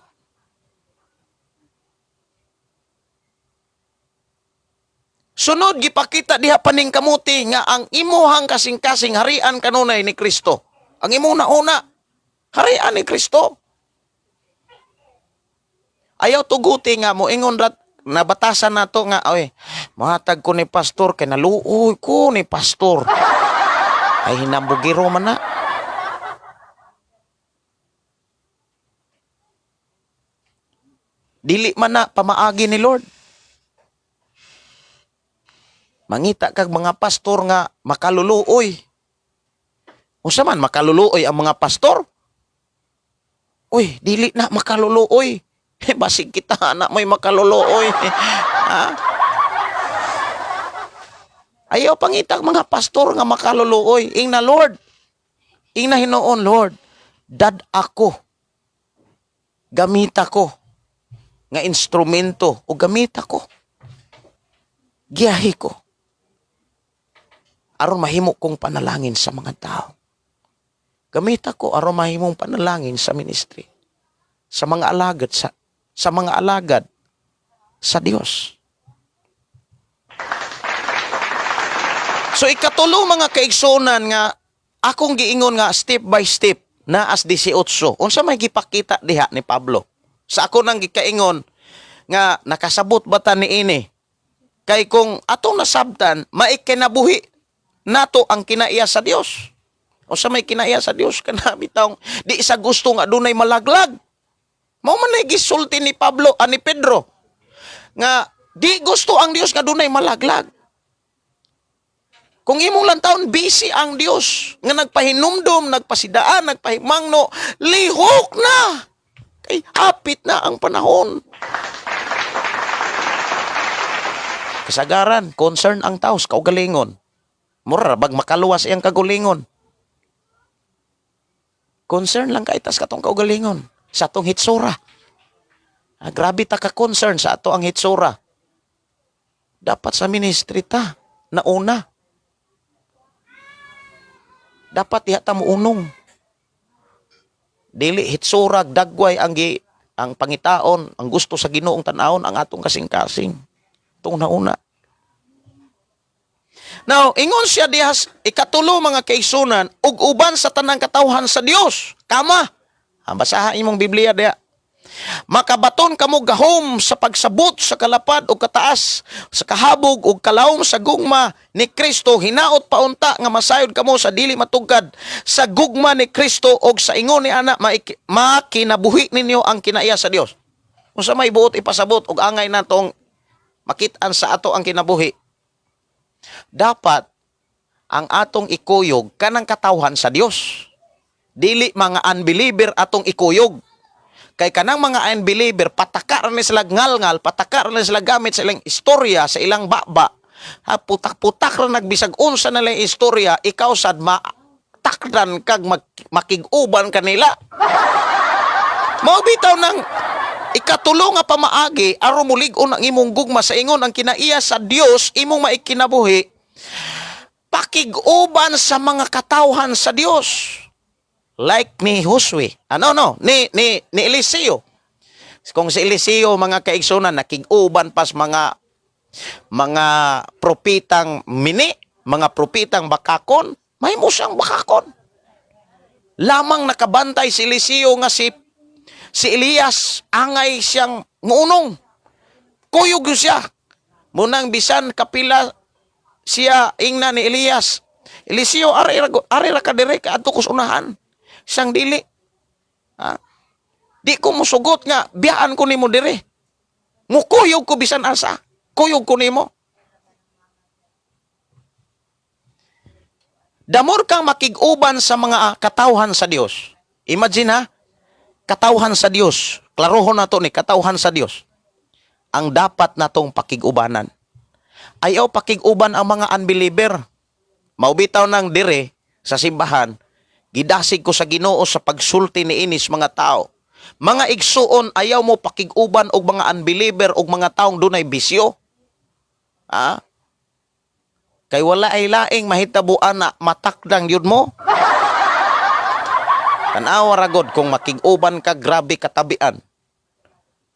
Sunod, gipakita diha paningkamuti nga ang imuhang kasing-kasing harian kanunay ni Kristo. Ang imong nauna, harian ni Kristo. Ayaw tuguti nga mo ingon rat nabatasan nato nga, oy, mohatag ko ni pastor kay naluoy ko ni pastor. Ay, hinambugiro man na. Dili man na pamaagi ni Lord. Mangita kag mga pastor nga makaluluoy. Unsa man makaluluoy ang mga pastor? Uy, dili na makaluluoy. Basig kita anak mo'y makaluluoy. Ha? Ayaw pangita ang mga pastor nga makaluluoy. Ingna Lord. Ingna hinuon, Lord. Dad ako. Gamita ko nga instrumento o gamita ko. Giyahi ko aron mahimo kong panalangin sa mga tao. Gamita ko aron mahimong panalangin sa ministry. Sa mga alagad sa Dios. So ikatulo, mga kaigsunan, nga akong giingon nga step by step na as 18. Unsa may gipakita diha ni Pablo? Sa ako nang gikaingon nga nakasabot ba ta niini? Kay kung atong nasabtan, maikinabuhi nato ang kinaiya sa Dios. Unsa may kinaiya sa Dios? Kana bitawng di sa gusto nga dunay malaglag. Mao man nay gisulti ni Pablo ani Pedro nga di gusto ang Dios nga dunay malaglag. Kung imong lang taon, busy ang Dios nga nagpahinumdum, nagpasidaan, nagpahimangno, lihok na. Kay hapit na ang panahon. Kasagaran, concern ang tao sa kaugalingon. Mura bag makaluwas iyang kagulingon. Concern lang kay tas katong kaugalingon sa atong hitsura. Ah, grabe ta ka concern sa ato ang hitsura. Dapat sa ministry ta, nauna. Dapat diha ta muunong. Dili hitsura, dagway ang pangitaon, ang gusto sa Ginoong tan-awon ang atong kasing-kasing. Itong nauna. Now, ingon siya dihas ikatulo, mga kaigsunan, ug uban sa tanang katawhan sa Dios. Kama. Ah, basaha imong Biblia diha. Makabaton kamo gahom sa pagsabot sa kalapad o kataas, sa kahabog ug kalawom sa gugma ni Kristo. Hinaot paunta nga masayod kamo sa dili matugkad sa gugma ni Kristo og sa ingon ni ana makinabuhi ninyo ang kinaiya sa Dios. Unsa may buot ipasabot og angay natong makit-an sa ato ang kinabuhi? Dapat ang atong ikuyog kanang katawhan sa Dios. Dili mga unbeliever atong ikuyog. Kay kanang mga unbeliever, pataka ra ni sila ngalngal, pataka ra ni sila gamit sa ilang istorya, sa ilang baba. Ha, putak-putak ra nagbisag unsa na lang istorya, ikaw sad matakdan kag makig-uban kanila. Mao bitaw nang ikatulo nga pamaagi aron mulig-on ang imong gugma sa ingon ang kinaiya sa Dios imong maikinabuhi, pakig-uban sa mga katawhan sa Dios. Like ni Josue. Ano no, ni Eliseo. Kung si Eliseo, mga kaigsunan, nakig-uban pas mga propetang mini, mga propetang bakakon, may siyang bakakon. Lamang nakabantay si Eliseo nga si Elias angay siyang muunong. Kuyog yun siya. Munang bisan kapila siya ingna ni Elias, "Eliseo, ari ra ka dire, adto ko sa unahan." Siyang dili. Ha? Di ko musugot nga biyaan ko nimo dire. Mukuyog ko bisan asa. Kuyog ko nimo. Damor kang makig-uban sa mga katawhan sa Dios. Imagine ha, katawhan sa Dios. Klarohon na to ni katawhan sa Dios. Ang dapat natong pakig-ubanan. Ayaw pakig-uban ang mga unbeliever. Maubitaw nang dire sa simbahan, gidasig ko sa Ginoo sa pagsulti ni inis mga tao. Mga igsuon, ayaw mo pakig-uban og mga unbeliever og mga taong dunay bisyo. Ah? Kay wala ay laing mahitabuan na matakdang yun mo. Tanawa ra god kung makig-uban ka, grabe katabian.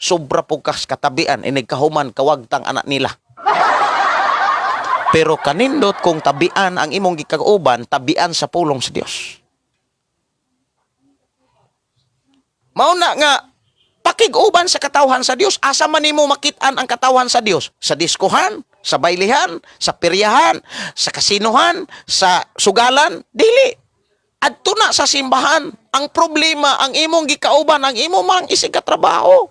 Sobra po kas katabian, inig kahuman kawagtang anak nila. Pero kanindot kung tabian ang imong gikauban, tabian sa pulong sa Dios. Mao na nga pakig-uban sa katawhan sa Dios, asa man nimo makit-an ang katawhan sa Dios? Sa diskuhan, sa baylihan, sa peryahan, sa kasinuhan, sa sugalan, dili. Adto na sa simbahan. Ang problema, ang imong gikauban, ang imong mang isig katrabaho.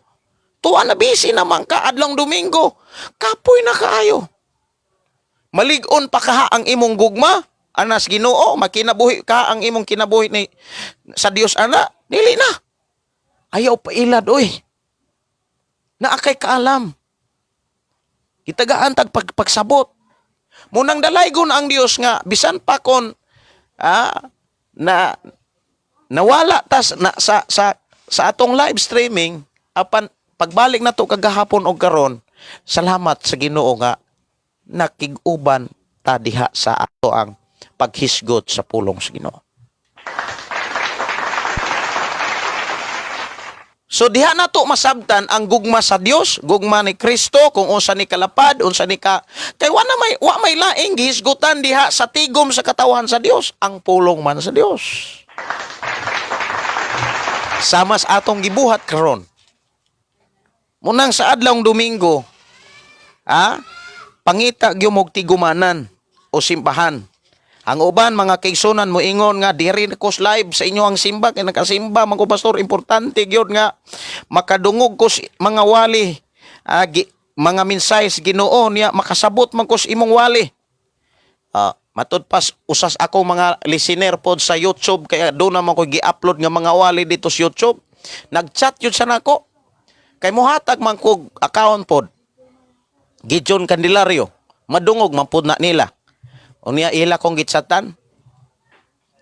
Tuwa na busy naman ka adlong Domingo. Kapoy na kaayo. Malig-on pa kaha ang imong gugma anas Ginoo, makinabuhi ka ang imong kinabuhi ni sa Dios ana, dili na. Ayaw pa ilad oy. Naa kay kaalam. Gitagaan tag pagsabot. Munang dalaygon ang Dios nga bisan pa kon na nawala tas na, sa sa sa atong live streaming, apan pagbalik na to kagahapon og karon, salamat sa Ginoo nga nakig-uban ta diha sa ato ang paghisgot sa pulong sa Ginoo. So diha na to masabtan ang gugma sa Dios, gugma ni Kristo, kung unsa ni kalapad, unsa ni ka, kay wa na may, wa may laing gihisgutan diha sa tigom sa katawhan sa Dios, ang pulong man sa Dios. Sama sa atong gibuhat karon. Munang sa adlawng Domingo, ha? Pangita gyud og tigumanan o simbahan. Ang uban mga kaigsunan mo ingon nga diri ko live sa inyo ang simba kay nakasimba man ko, pastor, importante gyud nga makadungog ko sa mga wali, mga mensahe sa Ginoo niya, makasabot man ko sa imong wali. Matud pas usas ako mga listener pod sa YouTube kaya doon naman ko gi-upload nga mga wali dito sa YouTube. Nag-chat yun sa nako. Kay mohatag man kog account pod. Gideon Candelario. Madungog man pod na nila. Unya ila kong gitsatan.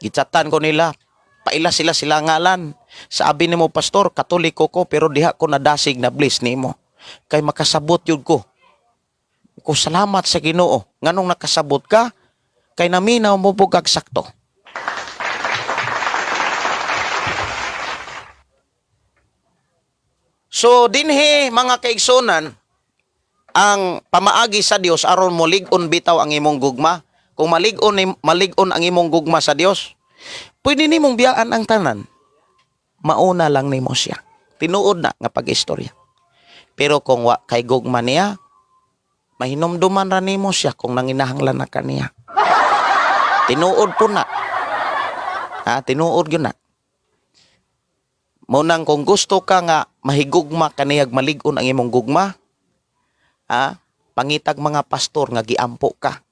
Gitsatan ko nila. Paila sila sila ngalan. Sabi nimo, pastor, Katoliko ko pero diha ko nadasig na bliss nimo. Kay makasabot yun ko. Ko salamat sa Ginoo. Nganong nakasabot ka? Kay naminaw mo bugag sakto. So dinhi mga kaigsunan, ang pamaagi sa Dios aron molig-on bitaw ang imong gugma. Kung malig-on ang imong gugma sa Dios, pwede nimong biyaan ang tanan. Mauna lang nimo siya. Tinuod na nga pag-istorya. Pero kung wa kay gugma niya, mahinumduman ra nimo siya kung nanginahanglan na kaniya. Tinuod po na. Ha, tinuod yun na. Munang kung gusto ka nga mahigugma kaniyag malig-on ang imong gugma, ha, pangitag mga pastor nga giampo ka.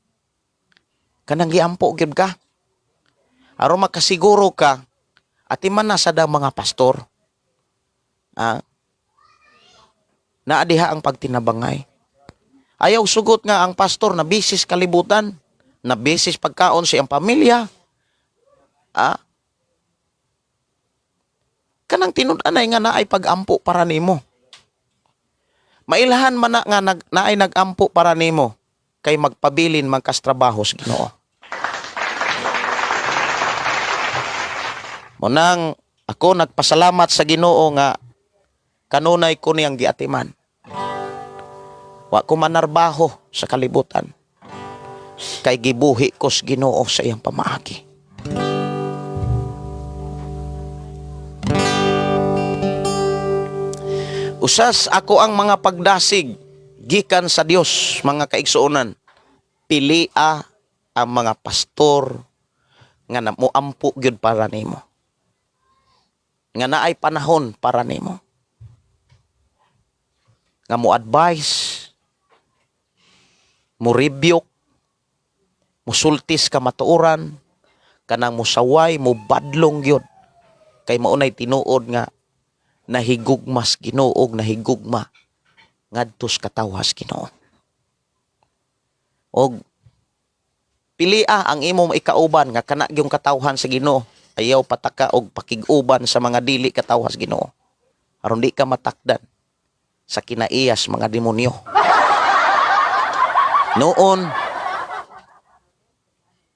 Kanang giampo gyud ka. Aron makasiguro ka, ati man na sa mga pastor. Ha, naa diha ang pagtinabangay. Ayaw sugot nga ang pastor na bisis kalibutan, na bisis pagkaon sa iyang pamilya. Ah, kanang tinud-anay nga naay pag-ampo para nimo. Mailhan man na nga naay nag-ampo para nimo kay magpabilin man kas trabaho sa Ginoo. Munang ako nagpasalamat sa Ginoo nga kanunay ko niyang giatiman. Wa ko manarbaho sa kalibutan. Kay gibuhi ko sa Ginoo sa iyang pamaagi. Usas ako ang mga pagdasig gikan sa Dios, mga kaigsuonan. Pilia ang mga pastor nga na moampo gyud para nimo. Nga naay panahon para nimo. Nga mo advice, mo rebuke, musultis ka matuoran, kanang musaway, mo badlong gyud. Kay maunay tinuod nga nahigugmas Ginoo og nahigugma ngadto sa katawhan Ginoo. Og pilia ang imong ikauban nga kana gyung katawhan sa Ginoo. Ayaw pataka og pakig-uban sa mga dili katawhan sa Ginoo. Aron di ka matakdan sa kinaiyas mga demonyo. Noon,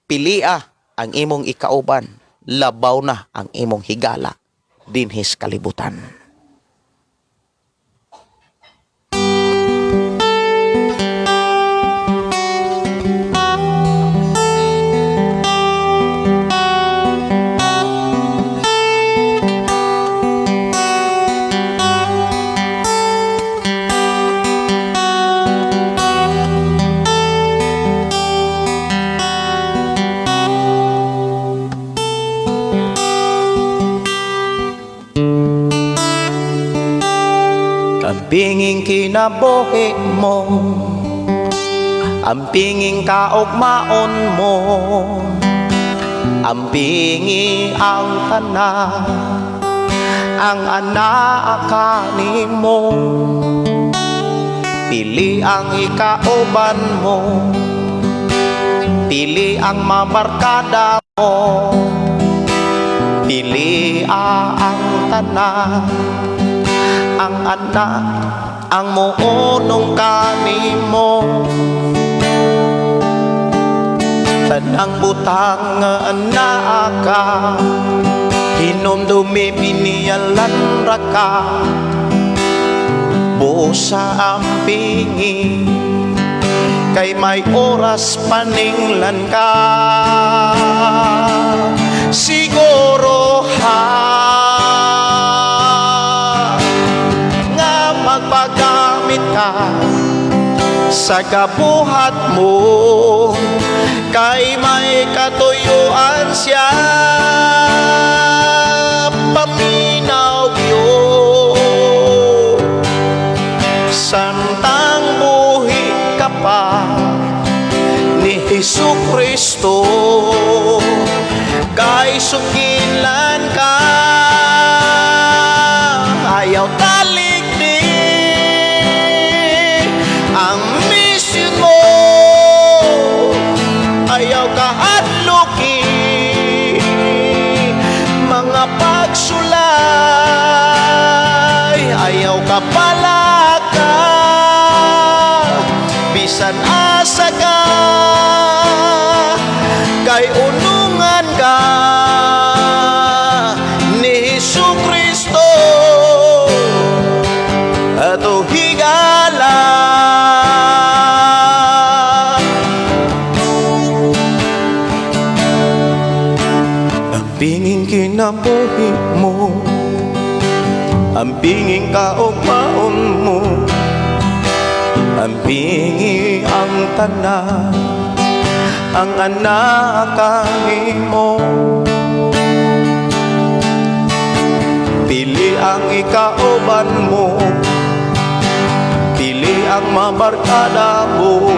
pilia ang imong ikauban, labaw na ang imong higala dinhis kalibutan. Ampinging kinabuhi mo, ampinging kaugmaon mo, ampingi ang tanan, ang anak nimo. Pili ang ikauban mo, pili ang mabarkada mo, pili ang tanan, ang anak ang muunong kanimo. Tanang butang nga anaa ka, hinumdumi biniyalan ra ka. Busa ampingi, kay may oras paninglan ka. Siguro ha nga magpagamit ka sa kabuhat mo, kay may katuyuan siya. Paminaw gyud samtang buhi ka pa ni Hesu Kristo, kay sukilan ka. Ayaw talikdi ang mission mo, ayaw kahadluki mga pagsulay, ayaw ka palaka bisan asa ka, kay unungan ka ni Hesu Kristo ato higala. Ampinging kinabuhi mo, ampinging kaugmaon mo, ampingi ang tanan, ang anak mo. Pili ang ikauban mo, pili ang mabarkada mo,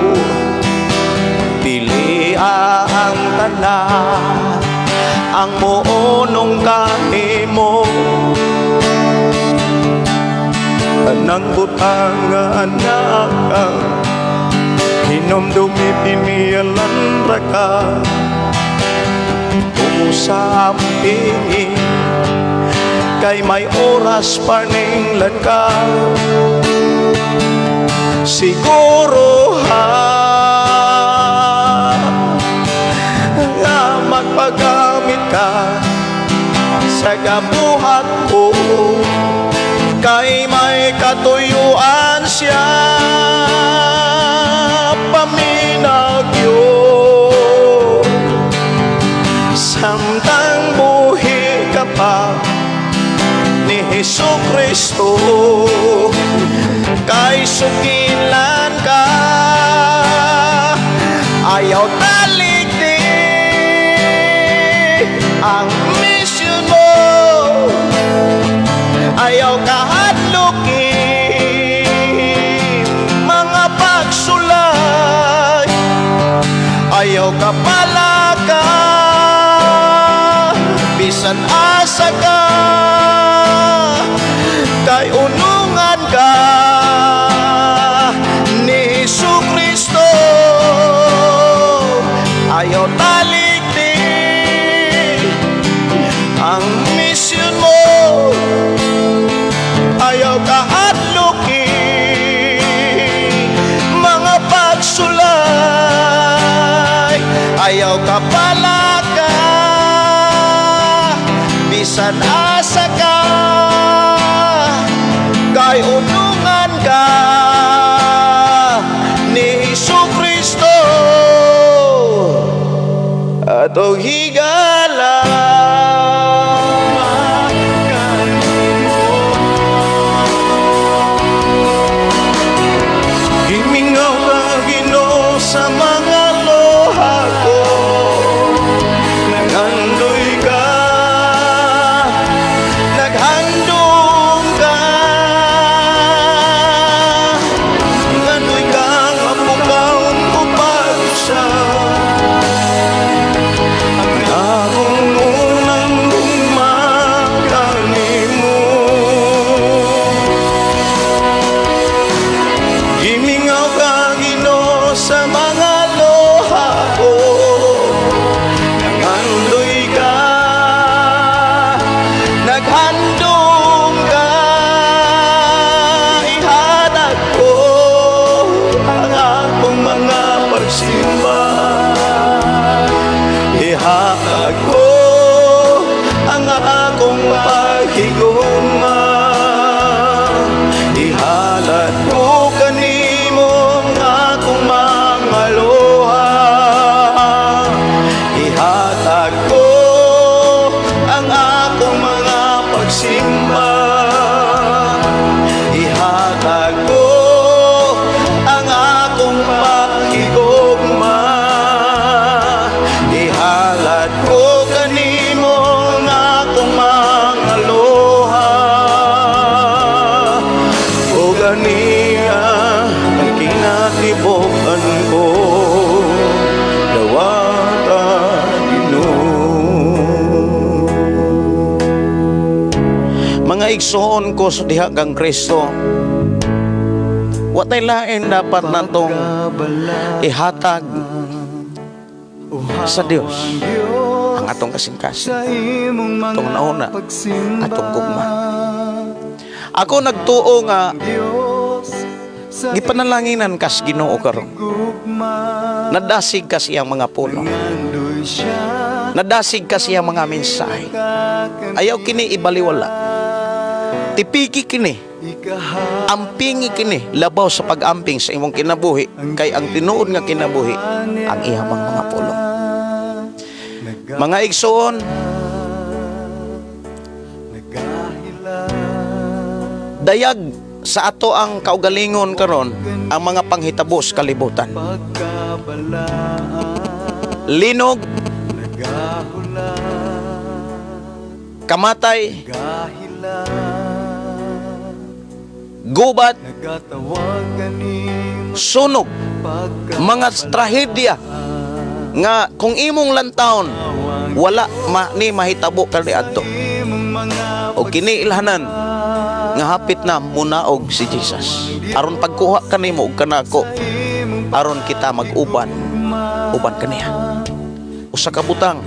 pili ang tanan ang muunong kanimo. Tanang butang nga anak ka, hinumdumi piniyalan ra ka. Sa ampingi, kay may oras paninglan ka. Siguro ha nga magpagamit ka sa gabuhat ko, kay may katuyuan siya. Paminagyo samtang buhi ka pa ni Hesu Kristo, kay sukilan ka. Ayaw talikdi ang mission mo, ayaw kahadluki mga pagsulay, ayaw ka palaka bisan asa ka, kay unungan ka ni Hesu Kristo. Ayaw talikdi ang mission mo, ayaw kahadluki mga pagsulay, ayaw ka palaka bisan asa ka, kay unungan ka ni Hesu Kristo atong higala. Gimingaw ka, Ginoo, sa mga luha ko. Naghandoy ka, naghandom ka. Naghandoy ka nga pukawon ko pag-usab. Ang Ihatag ko ang akong paghigugma. Ihalad ko kanimo ang akong mga luha. Ihatag ko ang akong mga pagsimba. Ihatag ko ang akong paghigugma. Ihalad ko kanimo ang akong mga luha. O ganiya ang kinatibuk-an ko, dawata, Ginoo. Mga igsoon ko sa diha kang Kristo, watay lain dapat natong ihatag sa Dios ang atong kasing-kasing. Sa imong mga Atong nauna, pagsimba. Atong gugma. Ako nagtuo nga Diyos sa gipanalanginan kas Ginoo karon. gugma. Nadasig kas iyang mga pulong. Ngandoy siya. Nadasig kas iyang mga mensahe. Ayaw kini ibaliwala. Tipiki kini, ampingi kini labaw sa pag-amping sa imong kinabuhi, kay ang tinuod nga kinabuhi ang iyang mga pulong. Mga igsoon, dayag sa ato ang kaugalingon karon ang mga panghitabo sa kalibutan. Linog, kamatay, gubat, sunog, mga trahedya nga kung imong lantawon wala ma, ni mahitabo kaniadto. O kini ilhanan nga hapit na munaog si Jesus. Aron pagkuha kanimo ug kanako, aron kita mag-uban uban kaniya. Usa ka butang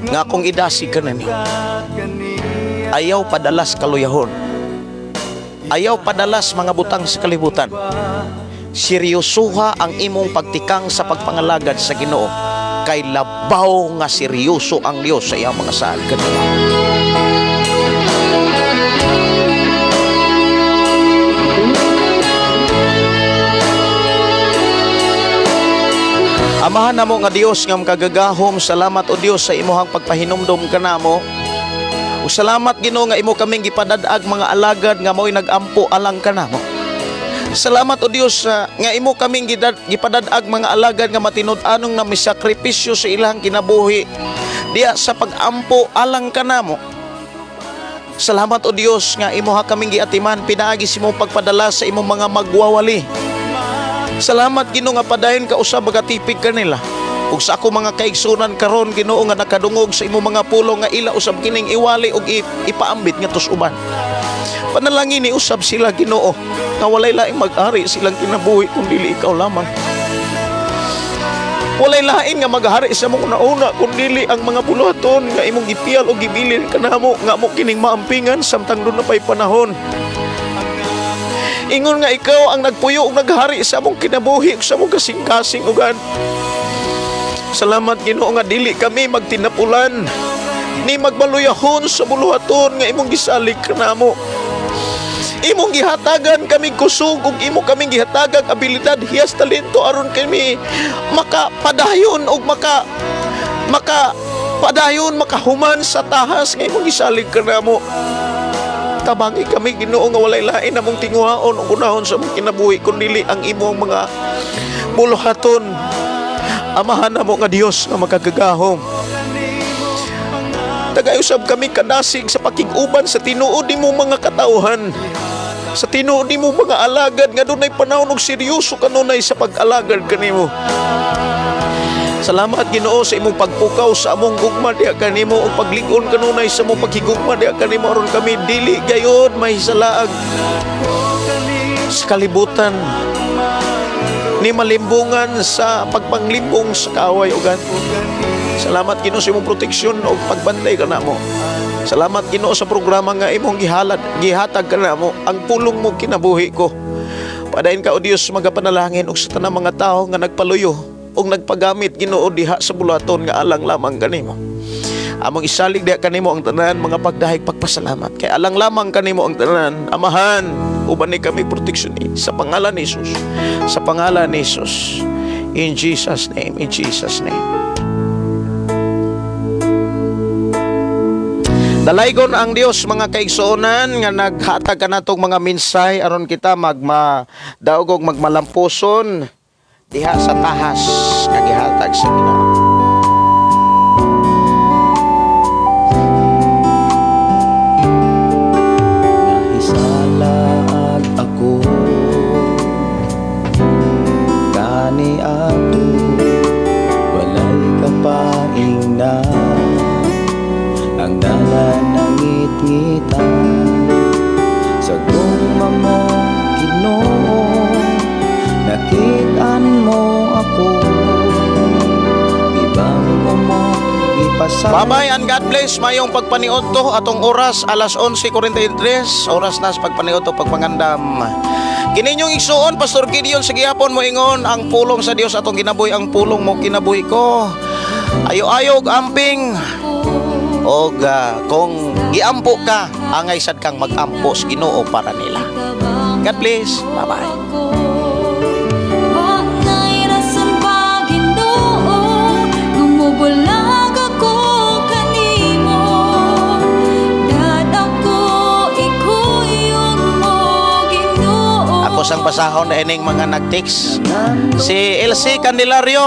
nga akong idasig kaninyo: ayaw padalas kaluyahon, ayaw padalas mga butang sa kalibutan. Seryosoha ang imong pagtikang sa pagpangalagad sa Ginoo, kay labaw nga seryoso ang Dios sa iyang mga saad kaniya. Amahan namo nga Dios nga makagagahom, salamat o Dios sa imuhang pagpahinumdom kanamo. Ug salamat, Ginoo, nga imo kaming gipadad-ag mga alagad nga mao'y nagampo alang kanamo. Salamat o Dios nga imo kaming gipadad-ag mga alagad nga matinud-anong na misakripisyo sa ilang kinabuhi diya sa pag-ampo alang kanamo. Salamat o Dios nga imo ha kaming giatiman pinaagi sa imong pagpadala sa imong mga magwawali. Salamat, Ginoo, nga padayon ka usab magatipig kanila. Ug sa ako mga kaigsunan karon, Ginoo, nga nakadungog sa imong mga pulong nga ila usab kining iwali ug ipaambit ngadto sa uban. Panalangin ni usab sila, Ginoo, nga walay laing mag-ari silang kinabuhi kun dili ikaw lamang. Walay lain nga maghari sa mong una-una kun dili ang mga buluhaton nga imong gipiyal o gibilin kanamo nga mo kining maampingan samtang duna pay panahon. Ingon nga ikaw ang nagpuyo ug naghari sa among kinabuhi ug sa among kasing-kasing ugan. Salamat, Ginoo, nga dili kami magtinapulan ni magbaluyahon sa buluhaton nga imong gisalig kanamo. Imong gihatagan kami kusog ug imo kaming gihatagag abilidad, hiyas, talento aron kami makapadayon ug maka maka padayon makahuman sa tahas nga imong gisalig kanamo. Tabangi kami, Ginoo, nga walay lain namong tinguhaon ug unahon sa among kinabuhi kun dili ang imong mga buluhaton. Amahan namo nga Dios nga makagagahom, tagay usab kami kadasig sa pakig-uban sa tinuod nimo mga katawhan, sa tinuod nimo mga alagad nga dunay panahon og seryoso kanunay sa pag-alagad kanimo. Salamat, Ginoo, sa imong pagpukaw sa among gugma diha kanimo ug paglig-on kanunay sa among paghigugma diha kanimo aron kami dili gayod mahisalaag sa kalibutan ni malimbungan sa pagpanglimbong sa kaaway ugan. Salamat, Ginoo, sa imong proteksyon ug pagbantay kanamo. Salamat, Ginoo, sa programa nga imong gihalad, gihatag kanamo, Ang Pulong Mo Kinabuhi Ko. Padayon ka o Dios magapanalangin og sa tanang mga tawo nga nagpaluyo. ug nagpagamit, Ginoo, diha sa buluhaton nga alang lamang kanimo. Among isalig diha kanimo ang tanan mga pagdahig, pagpasalamat kay alang lamang kanimo ang tanan. Amahan, uban ni kami, proteksyon sa pangalan ni Jesus, sa pangalan ni Jesus. In Jesus' name, in Jesus' name. Dalaygon ang Dios, mga kaigsuonan, nga naghatag kanatong mga minsay aron kita magma daog og magmalampuson diha sa tahas nga gihatag sa Ginoo. Nahisalaag ako kani ato, walay kapaingna ang dalan nangit-ngitan sa gugma mo, Ginoo. Nakit-an mo ako, gibag-o mo gipasaylo. Bye-bye and God bless. Mayong pagpaniudto, atong oras alas 11:43, oras na sa pagpaniudto, pagpangandam. Kininyong igsuon, Pastor Gideon, sa gihapon moingon ang pulong sa Dios atong ginabuhi, ang pulong mo kinabuhi ko. Ayo-ayo og amping og kung giampo ka, angay sad kang magampo sa Ginoo para nila. God bless. Bye-bye. Wa na'y rason pa, Ginoo, gumubulag ako kanimo. Dad ako ikuyog mo, Ginoo. Ako sang basahon na ining mga nag-text. Si LC Candelario,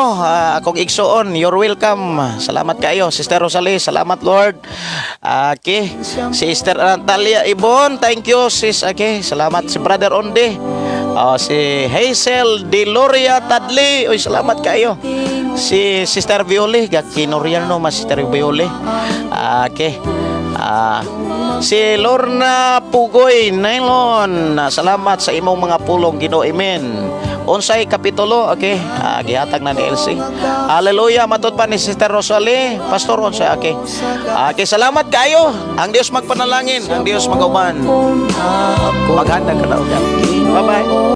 akong igsuon, you're welcome. Salamat kayo. Sister Rosalie, salamat, Lord. Okay. Sister Natalia Ibon, thank you, sis. Okay, salamat. Si Brother Onde. Oh, si Hazel Deloria Tadli, uy, salamat kayo. Si Sister Violi, gakinorial no, mas Sister Violi. Okay. Si Lorna Pugoy Nylon, salamat sa imong mga pulong, Ginoo. Amen. Unsay kapitulo? Okay, gihatag na ni LC. Hallelujah, matud pa ni Sister Rosalie. Pastor, unsay, okay. Okay, salamat kayo. Ang Dios magpanalangin, ang Dios magauban. Maghanda ka na. Bye-bye.